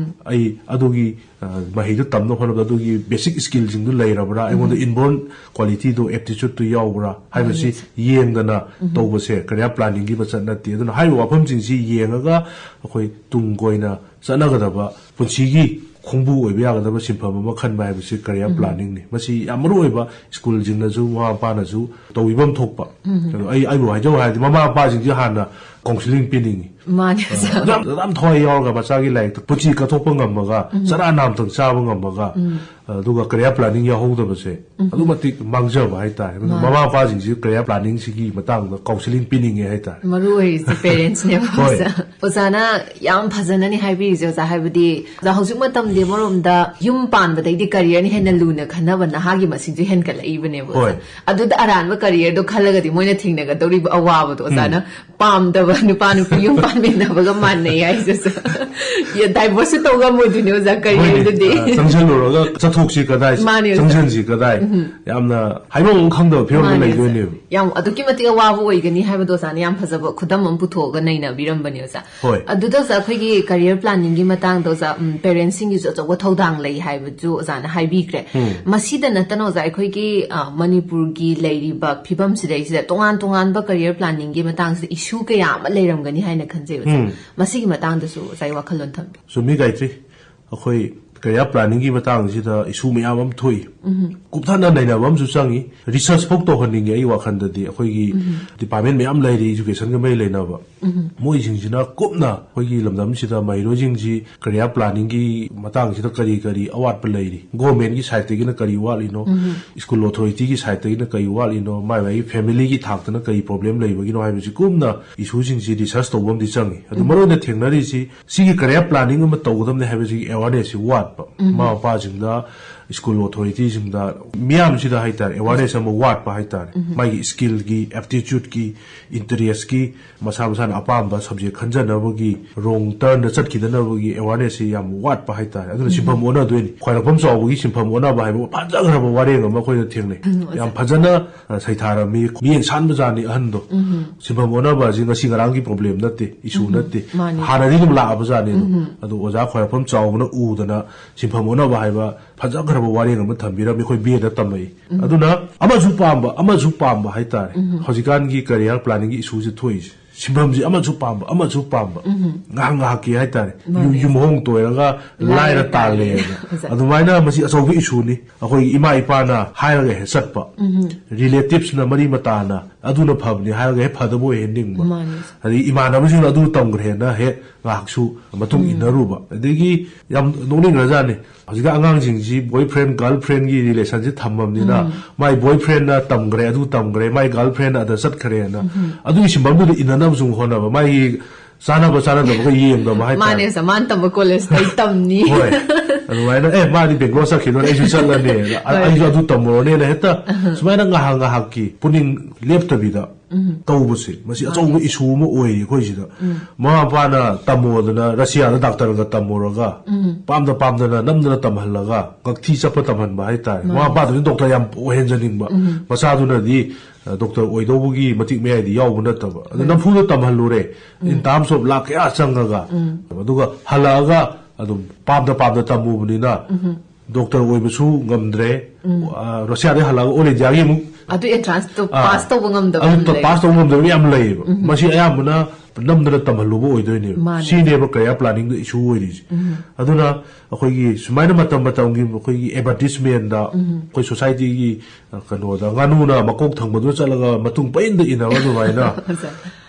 ꯑꯩ ꯑꯗꯨꯒꯤ, ꯑ, ꯃꯍꯩꯗꯨ ꯇꯝꯅꯕ ꯍꯣꯠꯅꯕꯗ ꯑꯗꯨꯒꯤ ꯕꯦꯁꯤꯛ ꯁ꯭ꯀꯤꯜꯁꯤꯡꯗꯨ ꯂꯩꯔꯕ꯭ꯔꯥ? ꯑꯩꯉꯣꯟꯗ ꯏꯟꯕꯣꯔꯟ ꯀ꯭ꯋꯥꯂꯤꯇꯤꯗꯨ, ꯑꯦꯞꯇꯤꯆꯨꯠꯇꯨ ꯌꯥꯎꯕ꯭ꯔꯥ ꯍꯥꯏꯕꯁꯤ ꯌꯦꯡꯗꯅ ꯇꯧꯕꯁꯦ ꯀꯦꯔꯤꯌꯔ ꯄ꯭ꯂꯥꯅꯤꯡꯒꯤ ꯃꯆꯠ ꯅꯠꯇꯦ꯫ ꯑꯗꯨꯅ ꯍꯥꯏꯔꯤꯕ ꯋꯥꯐꯝꯁꯤꯡꯁꯤ ꯌꯦꯡꯉꯒ ꯑꯩꯈꯣꯏ ꯇꯨꯡ ꯀꯣꯏꯅ ꯆꯠꯅꯒꯗꯕ, ꯄꯨꯟꯁꯤꯒꯤ ꯈꯣꯡꯕꯨ ꯑꯣꯏꯕ ꯌꯥꯒꯗꯕ ꯁꯤꯟꯐꯝ ꯑꯃ ꯈꯟꯕ ꯍꯥꯏꯕꯁꯤ ꯀꯦꯔꯤꯌꯔ ꯄ꯭ꯂꯥꯅꯤꯡꯅꯤ꯫ ꯃꯁꯤ ꯌꯥꯝ ꯃꯔꯨ ꯑꯣꯏꯕ, ꯁ꯭ꯀꯨꯜꯁꯤꯡꯅꯁꯨ, ꯃꯃꯥ ꯃꯄꯥꯅꯁꯨ ꯇꯧꯕꯤꯐꯝ ꯊꯣꯛꯄ꯫ ꯑꯗꯣ ꯑꯩ, ꯑꯩꯕꯨ ꯍꯥꯏꯖꯧ ꯍꯥꯏꯔꯗꯤ, ꯃꯃꯥ ꯃꯄꯥꯁꯤꯡꯁꯤ ꯍꯥꯟꯅ ꯀꯥꯎꯟꯁꯤꯂꯤꯡ ꯄꯤꯅꯤꯡꯉꯤ꯫ ꯃꯥꯅꯦ, ꯁꯥꯔ꯫ ꯑꯗꯨ ꯌꯥꯝ, ꯑꯗꯨ ꯌꯥꯝ ꯊꯋꯥꯏ ꯌꯥꯎꯔꯒ ꯃꯆꯥꯒꯤ ꯂꯥꯏꯔꯤꯛꯇ ꯄꯨꯟꯁꯤ ꯀꯠꯊꯣꯛꯄ ꯉꯝꯃꯒ, ꯆꯔꯥ ꯅꯥꯝꯇꯪ ꯆꯥꯕ ꯉꯝꯃꯒ, ꯑꯗꯨꯒ ꯀꯦꯔꯤꯌꯔ ꯄ꯭ꯂꯥꯅꯤꯡ ꯌꯥꯎꯍꯧꯗꯕꯁꯦ ꯑꯗꯨꯛ ꯃꯇꯤꯛ ꯃꯥꯡꯖꯕ ꯍꯥꯏꯇꯥꯔꯦ꯫ ꯑꯗꯨꯅ ꯃꯥꯅꯦ꯫ ꯃꯃꯥ ꯃꯄꯥꯁꯤꯡꯁꯤ ꯀꯦꯔꯤꯌꯔ ꯄ꯭ꯂꯥꯅꯤꯡꯁꯤꯒꯤ ꯃꯇꯥꯡꯗ ꯀꯥꯎꯟꯁꯤꯂꯤꯡ ꯄꯤꯅꯤꯡꯉꯦ ꯍꯥꯏꯇꯥꯔꯦ꯫ ꯃꯔꯨ ꯑꯣꯏꯔꯤꯁꯦ ꯄꯦꯔꯦꯟꯁꯅꯦꯕ, ꯍꯣꯏ꯫ ꯑꯣꯖꯥ꯫ ꯑꯣꯖꯥꯅ ꯌꯥꯝ ꯐꯖꯅꯅꯤ ꯍꯥꯏꯕꯤꯔꯤꯁꯦ, ꯑꯣꯖꯥ꯫ ꯍꯥꯏꯕꯗꯤ, ꯑꯣꯖꯥ, ꯍꯧꯖꯤꯛ ꯃꯇꯝꯗꯤ ꯑꯃꯔꯣꯝꯗ ꯌꯨꯝ ꯄꯥꯟꯕꯗꯩꯗꯤ ꯀꯦꯔꯤꯌꯔꯅ ꯍꯦꯟꯅ ꯂꯨꯅ ꯈꯟꯅꯕ ꯅꯍꯥꯒꯤ ꯃꯁꯤꯡꯁꯨ ꯍꯦꯟꯒꯠꯂꯛꯏꯕꯅꯦꯕ, ꯑꯣꯖꯥ꯫ ꯍꯣꯏ꯫ ꯑꯗꯨꯗ ꯑꯔꯥꯟꯕ ꯀꯦꯔꯤꯌꯔꯗꯣ ꯈꯜꯂꯒꯗꯤ ꯃꯣꯏꯅ ꯊꯦꯡꯅꯒꯗꯧꯔꯤꯕ ꯑꯋꯥꯕꯗꯣ, ꯑꯣꯖꯥꯅ ꯄꯥꯝꯗꯕ ꯅꯨꯄꯥ ꯅꯨꯄꯤ ꯌꯨꯝ ꯃꯤꯟꯅꯕꯒ ꯃꯥꯟꯅꯩ ꯍꯥꯏꯁꯤꯁꯨ꯫ ꯗꯥꯏꯚꯣꯔꯁꯁꯨ ꯇꯧ ꯉꯝꯃꯣꯏꯗꯣꯏꯅꯦ ꯑꯣꯖꯥ, ꯍꯣꯏꯅꯦ, ꯀꯔꯤꯌꯔꯗꯨꯗꯤ꯫ ꯑ, ꯆꯪꯁꯤꯜꯂꯨꯔꯒ ꯆꯠꯊꯣꯛꯁꯤ ꯀꯗꯥꯏ, ꯃꯥꯅꯦ ꯑꯣꯖꯥ꯫ ꯆꯪꯁꯤꯟꯁꯤ ꯀꯗꯥꯏ, ꯌꯥꯝꯅ ꯍꯥꯏꯐꯝ ꯑꯃ ꯈꯪꯗꯕ ꯐꯤꯕꯝꯗ ꯃꯥꯅꯦ ꯑꯣꯖꯥ꯫ ꯂꯩꯗꯣꯏꯅꯦꯕ꯫ ꯌꯥꯝ ꯑꯗꯨꯛꯀꯤ ꯃꯇꯤꯛ ꯑꯋꯥꯕ ꯑꯣꯏꯒꯅꯤ ꯍꯥꯏꯕꯗꯣ ꯑꯣꯖꯥꯅ ꯌꯥꯝ ꯐꯖꯕ ꯈꯨꯗꯝ ꯑꯃ ꯄꯨꯊꯣꯛꯑꯒ ꯅꯩꯅꯕꯤꯔꯝꯕꯅꯦ ꯑꯣꯖꯥ꯫ ꯍꯣꯏ꯫ ꯑꯗꯨꯗ ꯑꯣꯖꯥ, ꯑꯩꯈꯣꯏꯒꯤ ꯀꯔꯤꯌꯔ ꯄ꯭ꯂꯥꯅꯤꯡꯒꯤ ꯃꯇꯥꯡꯗ ꯑꯣꯖꯥ, ꯎꯝ, ꯄꯦꯔꯦꯟꯁꯁꯤꯡꯒꯤꯁꯨ ꯑꯆꯧꯕ ꯊꯧꯗꯥꯡ ꯂꯩ ꯍꯥꯏꯕꯁꯨ ꯑꯣꯖꯥꯅ ꯍꯥꯏꯕꯤꯈ꯭ꯔꯦ꯫ ꯎꯝ꯫ ꯃꯁꯤꯗ ꯅꯠꯇꯅ ꯑꯣꯖꯥ, ꯑꯩꯈꯣꯏꯒꯤ, ꯑ, ꯃꯅꯤꯄꯨꯔꯒꯤ ꯂꯩꯔꯤꯕ ꯐꯤꯕꯝꯁꯤꯗꯩꯁꯤꯗ ꯇꯣꯉꯥꯟ ꯇꯣꯉꯥꯟꯕ ꯀꯔꯤꯌꯔ ꯄ꯭ꯂꯥꯅꯤꯡꯒꯤ ꯃꯇꯥꯡꯁꯤꯗ ꯏꯁꯨ ꯀꯌꯥ ꯑꯃ ꯂꯩꯔꯝꯒꯅꯤ ꯍꯥꯏꯅ ꯈꯟꯖꯩ ꯑꯣꯖꯥ꯫ ꯎꯝ꯫ ꯃꯁꯤꯒꯤ ꯃꯇꯥꯡꯗꯁꯨ ꯑꯣꯖꯥ, ꯑꯩ ꯋꯥꯈꯜꯂꯣꯟ ꯊꯝꯕꯤꯌꯨ꯫ ꯆꯨꯝꯃꯤ ꯒꯥꯌꯇ꯭ꯔꯤ, ꯑꯩꯈꯣꯏ ꯀꯔꯤꯌꯔ ꯄ꯭ꯂꯥꯅꯤꯡꯒꯤ ꯃꯇꯥꯡꯁꯤꯗ ꯏꯁꯨ ꯃꯌꯥꯝ ꯑꯃ ꯊꯣꯛꯏ꯫ ꯎꯝ꯫ ꯀꯨꯞꯊꯅ ꯅꯩꯅꯕ ꯑꯃꯁꯨ ꯆꯪꯉꯤ, ꯔꯤꯁꯔꯁ ꯐꯥꯎ ꯇꯧꯍꯟꯅꯤꯡꯉꯤ ꯑꯩ ꯋꯥꯈꯜꯗꯗꯤ꯫ ꯑꯩꯈꯣꯏꯒꯤ ꯎꯝ꯫ ꯗꯤꯄꯥꯔꯠꯃꯦꯟ ꯃꯌꯥꯝ ꯂꯩꯔꯤ, ꯏꯖꯨꯀꯦꯁꯟꯒ ꯃꯔꯤ ꯂꯩꯅꯕ꯫ ꯎꯝ꯫ ꯃꯣꯏꯁꯤꯡꯁꯤꯅ ꯀꯨꯞꯅ ꯑꯩꯈꯣꯏꯒꯤ ꯂꯝꯗꯝꯁꯤꯗ ꯃꯍꯩꯔꯣꯏꯁꯤꯡꯁꯤ ꯀꯔꯤꯌꯔ ꯄ꯭ꯂꯥꯅꯤꯡꯒꯤ ꯃꯇꯥꯡꯁꯤꯗ ꯀꯔꯤ ꯀꯔꯤ ꯑꯋꯥꯠꯄ ꯂꯩꯔꯤ, ꯒꯣꯔꯃꯦꯟꯒꯤ ꯁꯥꯏꯠꯇꯒꯤꯅ ꯀꯔꯤ ꯋꯥꯠꯂꯤꯅꯣ, ꯎꯝ꯫ ꯁ꯭ꯀꯨꯜ ꯑꯣꯊꯣꯔꯤꯇꯤꯒꯤ ꯁꯥꯏꯠꯇꯒꯤꯅ ꯀꯔꯤ ꯋꯥꯠꯂꯤꯅꯣ, ꯃꯥꯏ ꯃꯥꯏꯒꯤ ꯐꯦꯃꯤꯂꯤꯒꯤ ꯊꯥꯛꯇꯅ ꯀꯔꯤ ꯄ꯭ꯔꯣꯕ꯭ꯂꯦꯝ ꯂꯩꯕꯒꯤꯅꯣ ꯍꯥꯏꯕꯁꯤ ꯀꯨꯞꯅ ꯏꯁꯨꯁꯤꯡꯁꯤ ꯔꯤꯁꯔꯁ ꯇꯧꯕ ꯑꯃꯗꯤ ꯆꯪꯉꯤ꯫ ꯑꯗꯨ ꯎꯝ꯫ ꯃꯔꯨꯑꯣꯏꯅ ꯊꯦꯡꯅꯔꯤꯁꯤ ꯁꯤꯒꯤ ꯀꯔꯤꯌꯔ ꯄ꯭ꯂꯥꯅꯤꯡ ꯑꯃ ꯇꯧꯒꯗꯕꯅꯤ ꯍꯥꯏꯕꯁꯤꯒꯤ ꯑꯦꯋꯥꯔꯅꯦꯁꯁꯤ ꯋꯥꯠꯄ꯫ ꯎꯝ꯫ ꯃꯃꯥ ꯃꯄꯥꯁꯤꯡꯗ, ꯁ꯭ꯀꯨꯜ ꯑꯣꯊꯣꯔꯤꯇꯤꯁꯤꯡꯗ, ꯃꯤꯌꯥꯝꯁꯤꯗ ꯍꯥꯏꯇꯥꯔꯦ, ꯑꯦꯋꯥꯔꯅꯦꯁ ꯑꯃ ꯋꯥꯠꯄ ꯍꯥꯏꯇꯥꯔꯦ꯫ ꯎꯝ꯫ ꯃꯥꯒꯤ ꯁ꯭ꯀꯤꯜꯒꯤ, ꯑꯦꯞꯇꯤꯆꯨꯠꯀꯤ, ꯏꯟꯇꯔꯦꯁꯀꯤ, ꯃꯁꯥ ꯃꯁꯥꯅ ꯑꯄꯥꯝꯕ ꯁꯕꯖꯦꯛ ꯈꯟꯖꯅꯕꯒꯤ, ꯔꯣꯡ ꯇꯔꯟꯗ ꯆꯠꯈꯤꯗꯅꯕꯒꯤ ꯑꯦꯋꯥꯔꯅꯦꯁꯁꯤ ꯌꯥꯝ ꯋꯥꯠꯄ ꯍꯥꯏꯇꯥꯔꯦ꯫ ꯑꯗꯨꯅ ꯎꯝ꯫ ꯁꯤꯟꯐꯝ ꯑꯣꯟꯅꯗꯣꯏꯅꯤ꯫ ꯈ꯭ꯋꯥꯏꯔꯥꯛꯄꯝ ꯆꯥꯎꯕꯒꯤ ꯁꯤꯟꯐꯝ ꯑꯣꯟꯅꯕ ꯍꯥꯏꯕ ꯐꯖꯈ꯭ꯔꯕ ꯋꯥꯔꯦꯡ ꯑꯃ ꯑꯩꯈꯣꯏꯅ ꯊꯦꯡꯅꯩ꯫ ꯎꯝ, ꯌꯥꯝ ꯑꯣꯖꯥ꯫ ꯐꯖꯅ, ꯑ, ꯁꯩꯊꯥꯔꯝꯃꯤ꯫ ꯃꯤꯠꯌꯦꯡ ꯁꯥꯟꯕꯖꯥꯠꯅꯤ ꯑꯍꯟꯗꯣ꯫ ꯎꯝ꯫ ꯁꯤꯟꯐꯝ ꯑꯣꯟꯅꯕ ꯑꯁꯤ ꯉꯁꯤ ꯉꯔꯥꯡꯒꯤ ꯄ꯭ꯔꯣꯕ꯭ꯂꯦꯝ ꯅꯠꯇꯦ, ꯏꯁꯨ ꯎꯝ, ꯅꯠꯇꯦ꯫ ꯃꯥꯅꯤ꯫ ꯍꯥꯟꯅꯗꯤ ꯑꯗꯨꯝ ꯂꯥꯛꯑꯕꯖꯥꯠꯅꯤ ꯑꯗꯣ꯫ ꯎꯝ꯫ ꯑꯗꯣ ꯑꯣꯖꯥ ꯈ꯭ꯋꯥꯏꯔꯥꯛꯄꯝ ꯆꯥꯎꯕꯅ ꯎꯗꯅ ꯁꯤꯟꯐꯝ ꯑꯣꯟꯅꯕ ꯍꯥꯏꯕ ꯐꯖꯈ꯭ꯔꯕ ꯋꯥꯔꯦꯡ ꯑꯃ ꯊꯝꯕꯤꯔꯝꯃꯤ꯫ ꯑꯩꯈꯣꯏ ꯕꯤ ꯑꯦꯗ ꯇꯝꯃꯛꯏ꯫ ꯎꯝ꯫ ꯑꯗꯨꯅ ꯑꯃꯁꯨ ꯄꯥꯝꯕ, ꯑꯃꯁꯨ ꯄꯥꯝꯕ ꯍꯥꯏꯇꯥꯔꯦ꯫ ꯎꯝ꯫ ꯍꯧꯖꯤꯛꯀꯥꯟꯒꯤ ꯀꯔꯤꯌꯔ ꯄ꯭ꯂꯥꯅꯤꯡꯒꯤ ꯏꯁꯨꯁꯦ ꯊꯣꯛꯏꯁꯦ꯫ ꯁꯤꯟꯐꯝꯁꯦ ꯑꯃꯁꯨ ꯄꯥꯝꯕ, ꯑꯃꯁꯨ ꯄꯥꯝꯕ꯫ ꯎꯝ꯫ ꯉꯥꯏꯍꯥꯛ ꯉꯥꯏꯍꯥꯛꯀꯤ ꯍꯥꯏꯇꯥꯔꯦ꯫ ꯃꯥꯅꯦ꯫ ꯌꯨꯝ ꯍꯣꯡ ꯇꯣꯏꯔꯒ ꯂꯥꯏꯔ ꯂꯥꯏꯔ ꯇꯥꯜꯂꯦꯅ꯫ ꯇꯥꯜꯂꯦꯅ꯫ ꯑꯗꯨꯃꯥꯏꯅ ꯃꯁꯤ ꯑꯆꯧꯕ ꯏꯁꯨꯅꯤ꯫ ꯑꯩꯈꯣꯏꯒꯤ ꯏꯃꯥ ꯏꯄꯥꯅ ꯍꯥꯏꯔꯒ ꯍꯦꯛ ꯆꯠꯄ, ꯎꯝ꯫ ꯔꯤꯂꯦꯇꯤꯞꯁꯅ, ꯃꯔꯤ ꯃꯇꯥꯅ ꯑꯗꯨꯅ ꯐꯕꯅꯤ ꯍꯥꯏꯔꯒ ꯍꯦꯛ ꯐꯗꯕ ꯑꯣꯏ ꯍꯦꯛ ꯅꯤꯡꯕ꯫ ꯃꯥꯅꯦ꯫ ꯑꯗꯩ ꯏꯃꯥꯟꯅꯕꯁꯤꯡꯅ ꯑꯗꯨ ꯇꯝꯈ꯭ꯔꯦꯅ ꯍꯦꯛ ꯉꯥꯏꯍꯥꯛꯁꯨ ꯃꯇꯨꯡ ꯎꯝ꯫ ꯏꯟꯅꯔꯨꯕ꯫ ꯑꯗꯒꯤ ꯌꯥꯝ ꯅꯣꯛꯅꯤꯡꯈ꯭ꯔꯖꯥꯠꯅꯤ꯫ ꯍꯧꯖꯤꯛꯀꯥꯟ ꯑꯉꯥꯡꯁꯤꯡꯁꯤ ꯕꯣꯏ friend, girl ꯐ꯭ꯔꯦꯟꯒꯤ ꯔꯤꯂꯦꯁꯟꯁꯤ ꯊꯝꯃꯕꯅꯤꯅ, um. My boy ꯐ꯭ꯔꯦꯟꯅ ꯇꯝꯈ꯭ꯔꯦ, ꯑꯗꯨ ꯇꯝꯈ꯭ꯔꯦ, ꯃꯥꯏ ꯒꯔꯜ ꯐ꯭ꯔꯦꯟ ꯑꯗ ꯆꯠꯈ꯭ꯔꯦꯅ, ꯎꯝ꯫ ꯑꯗꯨꯒꯤ ꯁꯤꯟꯐꯝꯗꯨꯗ ꯏꯟꯅꯅꯕꯁꯨ ꯍꯣꯠꯅꯕ, ꯃꯥꯒꯤ ꯆꯥꯅꯕ ꯆꯥꯅꯗꯕꯒ ꯌꯦꯡꯗꯕ ꯍꯥꯏꯇꯥꯔꯦ꯫ ꯃꯥꯅꯦ ꯑꯣꯖꯥ, ꯃꯥꯅ ꯇꯝꯕ ꯀꯣꯂꯦꯖꯇ ꯑꯩ ꯇꯝꯅꯤ꯫ ꯍꯣꯏ, ꯑꯗꯨꯃꯥꯏꯅ, "ꯑꯦ, ꯃꯥꯗꯤ ꯕꯦꯡꯒ꯭ꯂꯣꯔ ꯆꯠꯈꯤꯗꯣꯔꯦ, ꯑꯩꯁꯨ ꯆꯠꯂꯅꯤ, ꯑ-, ꯍꯣꯏ꯫ ꯑꯩꯁꯨ ꯑꯗꯨ ꯇꯝꯃꯨꯔꯅꯦꯅ" ꯍꯦꯛꯇ ꯑꯍ꯫ ꯁꯨꯃꯥꯏꯅ ꯉꯥꯏꯍꯥꯛ ꯉꯥꯏꯍꯥꯛꯀꯤ ꯄꯨꯛꯅꯤꯡ ꯂꯦꯞꯇꯕꯤꯗ ꯇꯧꯕꯁꯦ, ꯃꯁꯤ ꯑꯆꯧꯕ issue ꯑꯃ ꯑꯣꯏꯔꯤ ꯑꯩꯈꯣꯏꯁꯤꯗ꯫ ꯃꯃꯥ ꯃꯄꯥꯅ ꯇꯝꯃꯣꯗꯅ ꯔꯁꯤꯌꯥꯗ ꯗꯥꯛꯇꯔꯒ ꯇꯝꯃꯨꯔꯒ, ꯄꯥꯝꯗ ꯄꯥꯝꯗꯅ ꯅꯝꯗꯅ ꯇꯝꯍꯜꯂꯒ, ꯉꯛꯊꯤ ꯆꯠꯄ ꯇꯝꯍꯟꯕ ꯍꯥꯏꯇꯥꯔꯦ꯫ ꯃꯃꯥ ꯃꯄꯥꯗꯨꯅ ꯗꯣꯛꯇꯔ ꯌꯥꯝ ꯑꯣꯏꯍꯟꯖꯅꯤꯡꯕ, ꯃꯆꯥꯗꯨꯅꯗꯤ ꯑ, ꯗꯣꯛꯇꯔ ꯑꯣꯏꯗꯧꯕꯒꯤ ꯃꯇꯤꯛ ꯃꯌꯥꯏꯗꯤ ꯌꯥꯎꯕ ꯅꯠꯇꯕ꯫ ꯑꯗ ꯅꯝꯐꯨꯗ ꯇꯝꯍꯜꯂꯨꯔꯦ, in terms of ꯂꯥꯛ ꯀꯌꯥ ꯆꯪꯉꯒ꯫ ꯑꯗꯨꯒ ꯍꯜꯂꯛꯑꯒ ꯑꯗꯨꯝ ꯄꯥꯝꯗ ꯄꯥꯝꯗ ꯇꯝꯃꯨꯕꯅꯤꯅ ꯗꯣꯛꯇꯔ ꯑꯣꯏꯕꯁꯨ ꯉꯝꯗ꯭ꯔꯦ꯫ ꯑ, ꯔꯁꯤꯌꯥꯗꯩ ꯍꯜꯂꯛꯑꯒ ꯑꯣꯜ ꯏꯟꯗꯤꯌꯥꯒꯤ ꯑꯃꯨꯛ ꯑꯗꯨ ꯑꯦꯟꯇ꯭ꯔꯥꯟꯁꯇꯣ ꯑꯥ, ꯄꯥꯁ ꯇꯧꯕ ꯉꯝꯗꯕ ꯑꯗꯨ ꯑꯃ ꯂꯩ꯫ ꯄꯥꯁ ꯇꯧꯕ ꯉꯝꯗꯕ ꯌꯥꯝ ꯂꯩꯌꯦꯕ꯫ ꯃꯁꯤ ꯑꯌꯥꯝꯕꯅ ꯅꯝꯗꯅ ꯇꯝꯍꯜꯂꯨꯕ ꯑꯣꯏꯗꯣꯏꯅꯦꯕ꯫ ꯃꯥꯅꯦ꯫ ꯁꯤꯅꯦꯕ career planningꯗ issue ꯑꯣꯏꯔꯤꯁꯦ꯫ ꯑꯗꯨꯅ ꯑꯩꯈꯣꯏꯒꯤ ꯁꯨꯃꯥꯏꯅ ꯃꯇꯝ ꯃꯇꯝꯒꯤ ꯑꯩꯈꯣꯏꯒꯤ advertisementꯗ ꯑꯩꯈꯣꯏ societyꯒꯤ, ꯑ, ꯀꯩꯅꯣꯗ ꯉꯥꯅꯨꯅ ꯃꯀꯣꯛ ꯊꯪꯕꯗꯨꯗ ꯆꯠꯂꯒ ꯃꯇꯨꯡ ꯄꯩꯅꯗ ꯏꯟꯅꯕ ꯑꯗꯨꯃꯥꯏꯅ,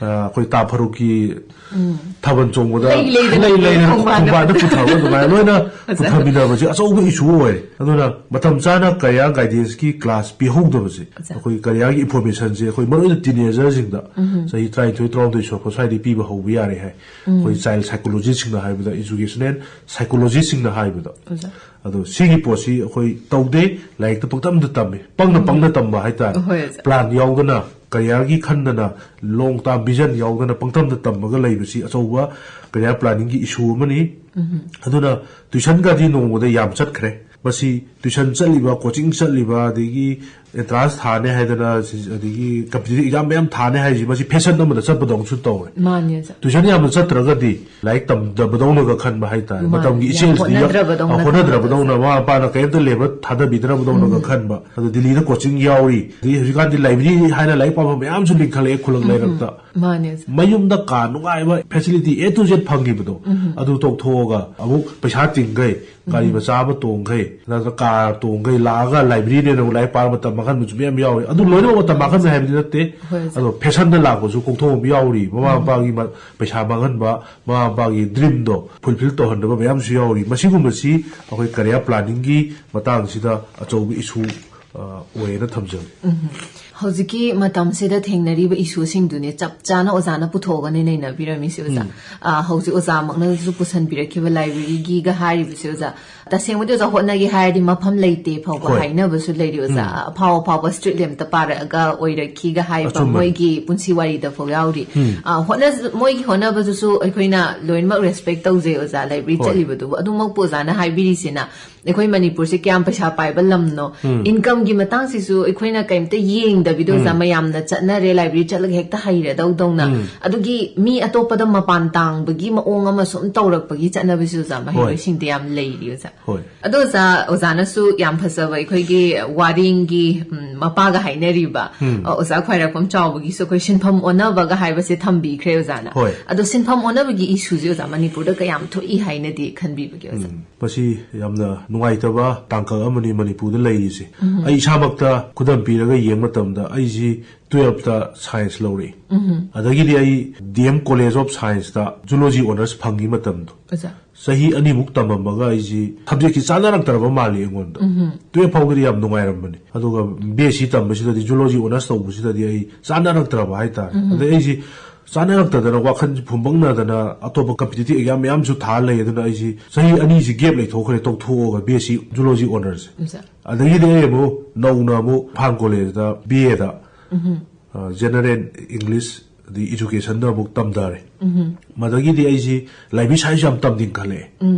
ꯑ, ꯑꯩꯈꯣꯏ ꯇꯥ ꯐꯔꯨꯛꯀꯤ ꯊꯥꯕꯜ ꯆꯣꯡꯕꯗ ꯂꯩ ꯂꯩꯗꯅ ꯂꯩ ꯂꯩꯗꯅ ꯈꯣꯡꯕꯥꯟꯗ ꯈꯣꯡꯕꯥꯟꯗ ꯄꯨꯊꯕ ꯑꯗꯨꯃꯥꯏꯅ ꯂꯣꯏꯅ ꯄꯨꯊꯃꯤꯟꯅꯕꯁꯦ ꯑꯆꯧꯕ issue ꯑꯣꯏꯔꯦ꯫ ꯑꯗꯨꯅ ꯃꯇꯝ ꯆꯥꯅ career guidanceꯀꯤ class ꯄꯤꯍꯧꯗꯕꯁꯦ, ꯑꯩꯈꯣꯏ careerꯒꯤ informationꯁꯦ ꯑꯩꯈꯣꯏ ꯃꯔꯨ ꯑꯣꯏꯅ teenagerꯁꯤꯡꯗ ꯆꯍꯤ ꯇꯔꯥꯅꯤꯊꯣꯏ ꯇꯔꯥꯍꯨꯝꯗꯣꯏ ꯁꯨꯔꯛꯄ ꯁ꯭ꯋꯥꯏꯗꯒꯤ ꯄꯤꯕ ꯍꯧꯕ ꯌꯥꯔꯦ ꯍꯥꯏ꯫ ꯑꯩꯈꯣꯏ child psychologistꯁꯤꯡꯅ ꯍꯥꯏꯕꯗ, educational psychologistꯁꯤꯡꯅ ꯍꯥꯏꯕꯗ꯫ ꯑꯗꯣ ꯁꯤꯒꯤ ꯄꯣꯠꯁꯤ ꯑꯩꯈꯣꯏ ꯇꯧꯗꯦ, ꯂꯥꯏꯔꯤꯛꯇ ꯄꯪꯇꯝꯗ ꯇꯝꯃꯤ, ꯄꯪꯅ ꯄꯪꯅ ꯇꯝꯕ ꯍꯥꯏꯇꯥꯔꯦ꯫ ꯍꯣꯏ, ꯑꯣꯖꯥ꯫ Plan ꯌꯥꯎꯗꯅ, careerꯒꯤ ꯈꯟꯗꯅ, long term vision ꯌꯥꯎꯗꯅ ꯄꯪꯇꯝꯗ ꯇꯝꯃꯒ ꯂꯩꯕꯁꯤ ꯑꯆꯧꯕ career planningꯒꯤ issue ꯑꯃꯅꯤ꯫ ꯑꯗꯨꯅ tuitionꯒꯗꯤ ꯅꯣꯡꯃꯗ ꯌꯥꯝ ꯆꯠꯈ꯭ꯔꯦ꯫ ꯃꯁꯤ tuition ꯆꯠꯂꯤꯕ, coaching ꯆꯠꯂꯤꯕ, ꯑꯗꯒꯤ entrance ꯊꯥꯅꯤ ꯍꯥꯏꯗꯅ ꯁꯤ-, ꯑꯗꯒꯤ competitive exam ꯃꯌꯥꯝ ꯊꯥꯅꯤ ꯍꯥꯏꯁꯤ, ꯃꯁꯤ fashion ꯑꯃꯗ ꯆꯠꯄꯗꯧꯅꯁꯨ ꯇꯧꯔꯦ꯫ ꯃꯥꯅꯤ, ꯑꯣꯖꯥ꯫ Tuition ꯌꯥꯝꯅ ꯆꯠꯇ꯭ꯔꯒꯗꯤ ꯂꯥꯏꯔꯤꯛ ꯇꯝꯗꯕꯗꯧꯅꯒ ꯈꯟꯕ ꯍꯥꯏꯇꯥꯔꯦ꯫ ꯃꯥꯅꯤ, ꯃꯇꯝꯒꯤ ꯌꯥꯝ ꯏꯆꯦꯜꯁꯤꯗꯤ ꯌꯥꯝ ꯍꯣꯠꯅꯗ꯭ꯔꯕꯗꯧꯅ ꯍꯣꯠꯅꯗ꯭ꯔꯕꯗꯧꯅ, ꯈꯟꯕꯗꯣ꯫ ꯃꯃꯥ ꯃꯄꯥꯅ ꯀꯔꯤꯝꯇ labor ꯊꯥꯗꯕꯤꯗ꯭ꯔꯕꯗꯧꯅꯒ ꯈꯟꯕ꯫ ꯑꯗꯣ ꯗꯤꯜꯂꯤꯗ coaching ꯌꯥꯎꯔꯤ, ꯑꯗꯩ ꯍꯧꯖꯤꯛꯀꯥꯟꯗꯤ library ꯍꯥꯏꯅ ꯂꯥꯏꯔꯤꯛ ꯄꯥꯐꯝ ꯃꯌꯥꯝꯁꯨ ꯂꯤꯡꯈꯠꯂꯛꯑꯦ ꯈꯨꯂꯛ ꯂꯩꯔꯛꯇ꯫ ꯃꯥꯅꯦ, ꯑꯣꯖꯥ꯫ ꯃꯌꯨꯝꯗ ꯀꯥ ꯅꯨꯡꯉꯥꯏꯕ, facility A to Z ꯐꯪꯈꯤꯕꯗꯣ, ꯑꯗꯨ ꯇꯣꯛꯊꯣꯛꯑꯒ ꯑꯃꯨꯛ ꯄꯩꯁꯥ ꯇꯤꯡꯈꯩ, ꯒꯥꯔꯤ ꯃꯆꯥ ꯑꯃ ꯇꯣꯡꯈꯩ, ꯅꯠꯇ꯭ꯔꯒ ꯀꯥꯔ ꯇꯣꯡꯈꯩ ꯂꯥꯛꯑꯒ libraryꯅꯦꯅ ꯑꯃꯨꯛ ꯂꯥꯏꯔꯤꯛ ꯄꯥꯕ ꯃꯇꯝ ꯃꯥꯡꯍꯟꯕꯁꯨ ꯃꯌꯥꯝ ꯌꯥꯎꯔꯤ꯫ ꯑꯗꯨ ꯂꯣꯏꯅꯃꯛ ꯃꯇꯝ ꯃꯥꯡꯍꯟꯕ ꯍꯥꯏꯕꯗꯤ ꯅꯠꯇꯦ꯫ ꯍꯣꯏ, ꯑꯣꯖꯥ꯫ ꯑꯗꯣ fashionꯗ ꯂꯥꯛꯄꯁꯨ ꯀꯣꯛꯊꯣꯛ ꯑꯃ ꯌꯥꯎꯔꯤ꯫ ꯃꯃꯥ ꯃꯄꯥꯒꯤ ꯃ-, ꯄꯩꯁꯥ ꯃꯥꯡꯍꯟꯕ, ꯃꯃꯥ ꯃꯄꯥꯒꯤ dreamꯗꯣ fulfill ꯇꯧꯍꯟꯗꯕ ꯃꯌꯥꯝꯁꯨ ꯌꯥꯎꯔꯤ꯫ ꯃꯁꯤꯒꯨꯝꯕꯁꯤ ꯑꯩꯈꯣꯏ career planningꯒꯤ ꯃꯇꯥꯡꯁꯤꯗ ꯑꯆꯧꯕ issue ꯑ, ꯑꯣꯏꯌꯦꯅ ꯊꯝꯖꯒꯦ꯫ ꯍꯧꯖꯤꯛꯀꯤ ꯃꯇꯝꯁꯤꯗ ꯊꯦꯡꯅꯔꯤꯕ ꯏꯁꯨꯁꯤꯡꯗꯨꯅꯦ ꯆꯞ ꯆꯥꯅ ꯑꯣꯖꯥꯅ ꯄꯨꯊꯣꯛꯑꯒꯅꯦ ꯅꯩꯅꯕꯤꯔꯝꯃꯤꯁꯦ ꯑꯣꯖꯥ꯫ ꯑ, ꯍꯧꯖꯤꯛ ꯑꯣꯖꯥꯃꯛꯅꯁꯨ ꯄꯨꯁꯟꯕꯤꯔꯛꯈꯤꯕ ꯂꯥꯏꯕ꯭ꯔꯦꯔꯤꯒꯤꯒ ꯍꯥꯏꯔꯤꯕꯁꯦ ꯑꯣꯖꯥ, ꯇꯁꯦꯡꯕꯗꯤ ꯑꯣꯖꯥ ꯍꯣꯠꯅꯒꯦ ꯍꯥꯏꯔꯗꯤ ꯃꯐꯝ ꯂꯩꯇꯦ ꯐꯥꯎꯕ ꯍꯣꯏ꯫ ꯍꯥꯏꯅꯕꯁꯨ ꯂꯩꯔꯤ ꯑꯣꯖꯥ꯫ ꯑꯐꯥꯎ ꯑꯐꯥꯎꯕ ꯁ꯭ꯇ꯭ꯔꯤꯠ ꯂꯦꯝꯞꯇ ꯄꯥꯔꯛꯑꯒ ꯑꯣꯏꯔꯛꯈꯤꯒ ꯍꯥꯏꯕ ꯑꯆꯨꯝꯕꯅꯤ꯫ ꯃꯣꯏꯒꯤ ꯄꯨꯟꯁꯤ ꯋꯥꯔꯤꯗ ꯐꯥꯎ ꯌꯥꯎꯔꯤ꯫ ꯑ, ꯍꯣꯠꯅ-, ꯃꯣꯏꯒꯤ ꯍꯣꯠꯅꯕꯗꯨꯁꯨ ꯑꯩꯈꯣꯏꯅ ꯂꯣꯏꯅꯃꯛ ꯔꯦꯁꯄꯦꯛ ꯇꯧꯖꯩ ꯑꯣꯖꯥ, ꯂꯥꯏꯕ꯭ꯔꯦꯔꯤ ꯍꯣꯏ꯫ ꯆꯠꯂꯤꯕꯗꯨꯕꯨ꯫ ꯑꯗꯨꯃꯛꯄꯨ ꯑꯣꯖꯥꯅ ꯍꯥꯏꯕꯤꯔꯤꯁꯤꯅ ꯑꯩꯈꯣꯏ ꯃꯅꯤꯄꯨꯔꯁꯦ ꯀꯌꯥꯝ ꯄꯩꯁꯥ ꯄꯥꯏꯕ ꯂꯝꯅꯣ, ꯏꯟꯀꯝꯒꯤ ꯃꯇꯥꯡꯁꯤꯁꯨ ꯑꯩꯈꯣꯏꯅ ꯀꯩꯝꯇ ꯌꯦꯡꯗꯕꯤꯗ ꯑꯣꯖꯥ, ꯃꯌꯥꯝꯅ ꯆꯠꯅꯔꯦ ꯂꯥꯏꯕ꯭ꯔꯦꯔꯤ ꯆꯠꯂꯒ ꯍꯦꯛꯇ ꯍꯩꯔꯗꯧꯗꯧꯅ꯫ ꯑꯗꯨꯒꯤ ꯃꯤ ꯑꯇꯣꯞꯄꯗ ꯃꯄꯥꯟ ꯇꯥꯡꯕꯒꯤ ꯃꯑꯣꯡ ꯑꯃ ꯁꯨꯝ ꯇꯧꯔꯛꯄꯒꯤ ꯆꯠꯅꯕꯤꯁꯨ ꯑꯣꯖꯥ, ꯍꯣꯏ꯫ ꯃꯍꯩꯔꯣꯏꯁꯤꯡꯗ ꯌꯥꯝ ꯂꯩꯔꯤ ꯑꯣꯖꯥ꯫ ꯍꯣꯏ꯫ ꯑꯗꯣ ꯑꯣꯖꯥ, ꯑꯣꯖꯥꯅꯁꯨ ꯌꯥꯝ ꯐꯖꯕ ꯑꯩꯈꯣꯏꯒꯤ ꯋꯥꯔꯦꯡꯒꯤ, ꯎꯝ, ꯃꯄꯥꯒ ꯍꯥꯏꯅꯔꯤꯕ, ꯑ, ꯑꯣꯖꯥ ꯈ꯭ꯋꯥꯏꯔꯥꯛꯄꯝ ꯆꯥꯎꯕꯒꯤꯁꯨ ꯑꯩꯈꯣꯏ ꯁꯤꯟꯐꯝ ꯑꯣꯟꯅꯕꯒ ꯍꯥꯏꯕꯁꯦ ꯊꯝꯕꯤꯈ꯭ꯔꯦ ꯑꯣꯖꯥꯅ꯫ ꯍꯣꯏ꯫ ꯑꯗꯣ ꯁꯤꯟꯐꯝ ꯑꯣꯟꯅꯕꯒꯤ ꯏꯁꯨꯁꯦ ꯑꯣꯖꯥ ꯃꯅꯤꯄꯨꯔꯗ ꯀꯌꯥꯝ ꯊꯣꯛꯏ ꯍꯥꯏꯅꯗꯤ ꯈꯟꯕꯤꯕꯒꯦ ꯑꯣꯖꯥ? ꯎꯝ, ꯃꯁꯤ ꯌꯥꯝꯅ ꯅꯨꯡꯉꯥꯏꯇꯕ ꯇꯥꯡꯀꯛ ꯑꯃꯅꯤ ꯃꯅꯤꯄꯨꯔꯗ ꯂꯩꯔꯤꯁꯦ꯫ ꯑꯩ ꯏꯁꯥꯃꯛꯇ ꯈꯨꯗꯝ ꯄꯤꯔꯒ ꯌꯦꯡꯕ ꯃꯇꯝꯗ ꯑꯩꯁꯤ ꯇꯨꯌꯦꯜꯞꯇ ꯁꯥꯏꯟꯁ ꯂꯧꯔꯛꯏ꯫ ꯑꯗꯒꯤꯗꯤ ꯑꯩ ꯗꯤ ꯑꯦꯝ ꯀꯣꯂꯦꯖ ꯑꯣꯐ ꯁꯥꯏꯟꯁꯇ ꯖꯨꯂꯣꯖꯤ ꯑꯣꯅꯔꯁ ꯐꯪꯉꯤ ꯃꯇꯝꯗꯣ꯫ ꯑꯣꯖꯥ꯫ ꯆꯍꯤ ꯑꯅꯤꯃꯨꯛ ꯇꯝꯃꯝꯃꯒ ꯑꯩꯁꯤ ꯁꯕꯖꯦꯛꯁꯤ ꯆꯥꯟꯅꯔꯛꯇ꯭ꯔꯕ ꯃꯥꯜꯂꯤ ꯑꯩꯉꯣꯟꯗ꯫ ꯇꯨꯌꯦꯜꯞ ꯐꯥꯎꯗꯗꯤ ꯌꯥꯝ ꯅꯨꯡꯉꯥꯏꯔꯝꯕꯅꯤ, ꯑꯗꯨꯒ B S C ꯇꯝꯕꯁꯤꯗꯗꯤ, zoology honours ꯇꯧꯕꯁꯤꯗꯗꯤ ꯑꯩ ꯆꯥꯟꯅꯔꯛꯇ꯭ꯔꯕ ꯍꯥꯏꯇꯥꯔꯦ꯫ ꯑꯗꯩ ꯑꯩꯁꯤ ꯆꯥꯟꯅꯔꯛꯇꯗꯅ ꯋꯥꯈꯜ ꯐꯨꯝꯕꯪꯅꯗꯅ ꯑꯇꯣꯞꯄ ꯀꯝꯄꯤꯇꯤꯇꯤꯚ ꯑꯦꯛꯖꯥꯝ ꯃꯌꯥꯝꯁꯨ ꯊꯥ ꯂꯩ꯫ ꯑꯗꯨꯅ ꯑꯩꯁꯤ ꯆꯍꯤ ꯑꯅꯤꯁꯤ gap ꯂꯩꯊꯣꯛꯈ꯭ꯔꯦ, ꯇꯧꯊꯣꯛꯑꯒ B S C zoology ꯑꯣꯅꯔꯁꯁꯦ꯫ ꯑꯣꯖꯥ꯫ ꯑꯗꯒꯤꯗꯤ ꯑꯩ ꯑꯃꯨꯛ ꯅꯧꯅ ꯑꯃꯨꯛ ꯏꯝꯐꯥꯜ ꯀꯣꯂꯦꯖꯇ ꯕꯤ ꯑꯦꯗ ꯖꯦꯅꯔꯦꯜ ꯏꯪꯂꯤꯁ ꯑꯗꯩ ꯏꯖꯨꯀꯦꯁꯟꯗ ꯑꯃꯨꯛ ꯇꯝꯊꯔꯦ꯫ ꯃꯗꯒꯤꯗꯤ ꯑꯩꯁꯤ ꯂꯥꯏꯕ꯭ꯔꯦꯔꯤ ꯁꯥꯏꯟꯁ ꯌꯥꯝ ꯇꯝꯅꯤꯡꯈꯠꯂꯛꯑꯦ꯫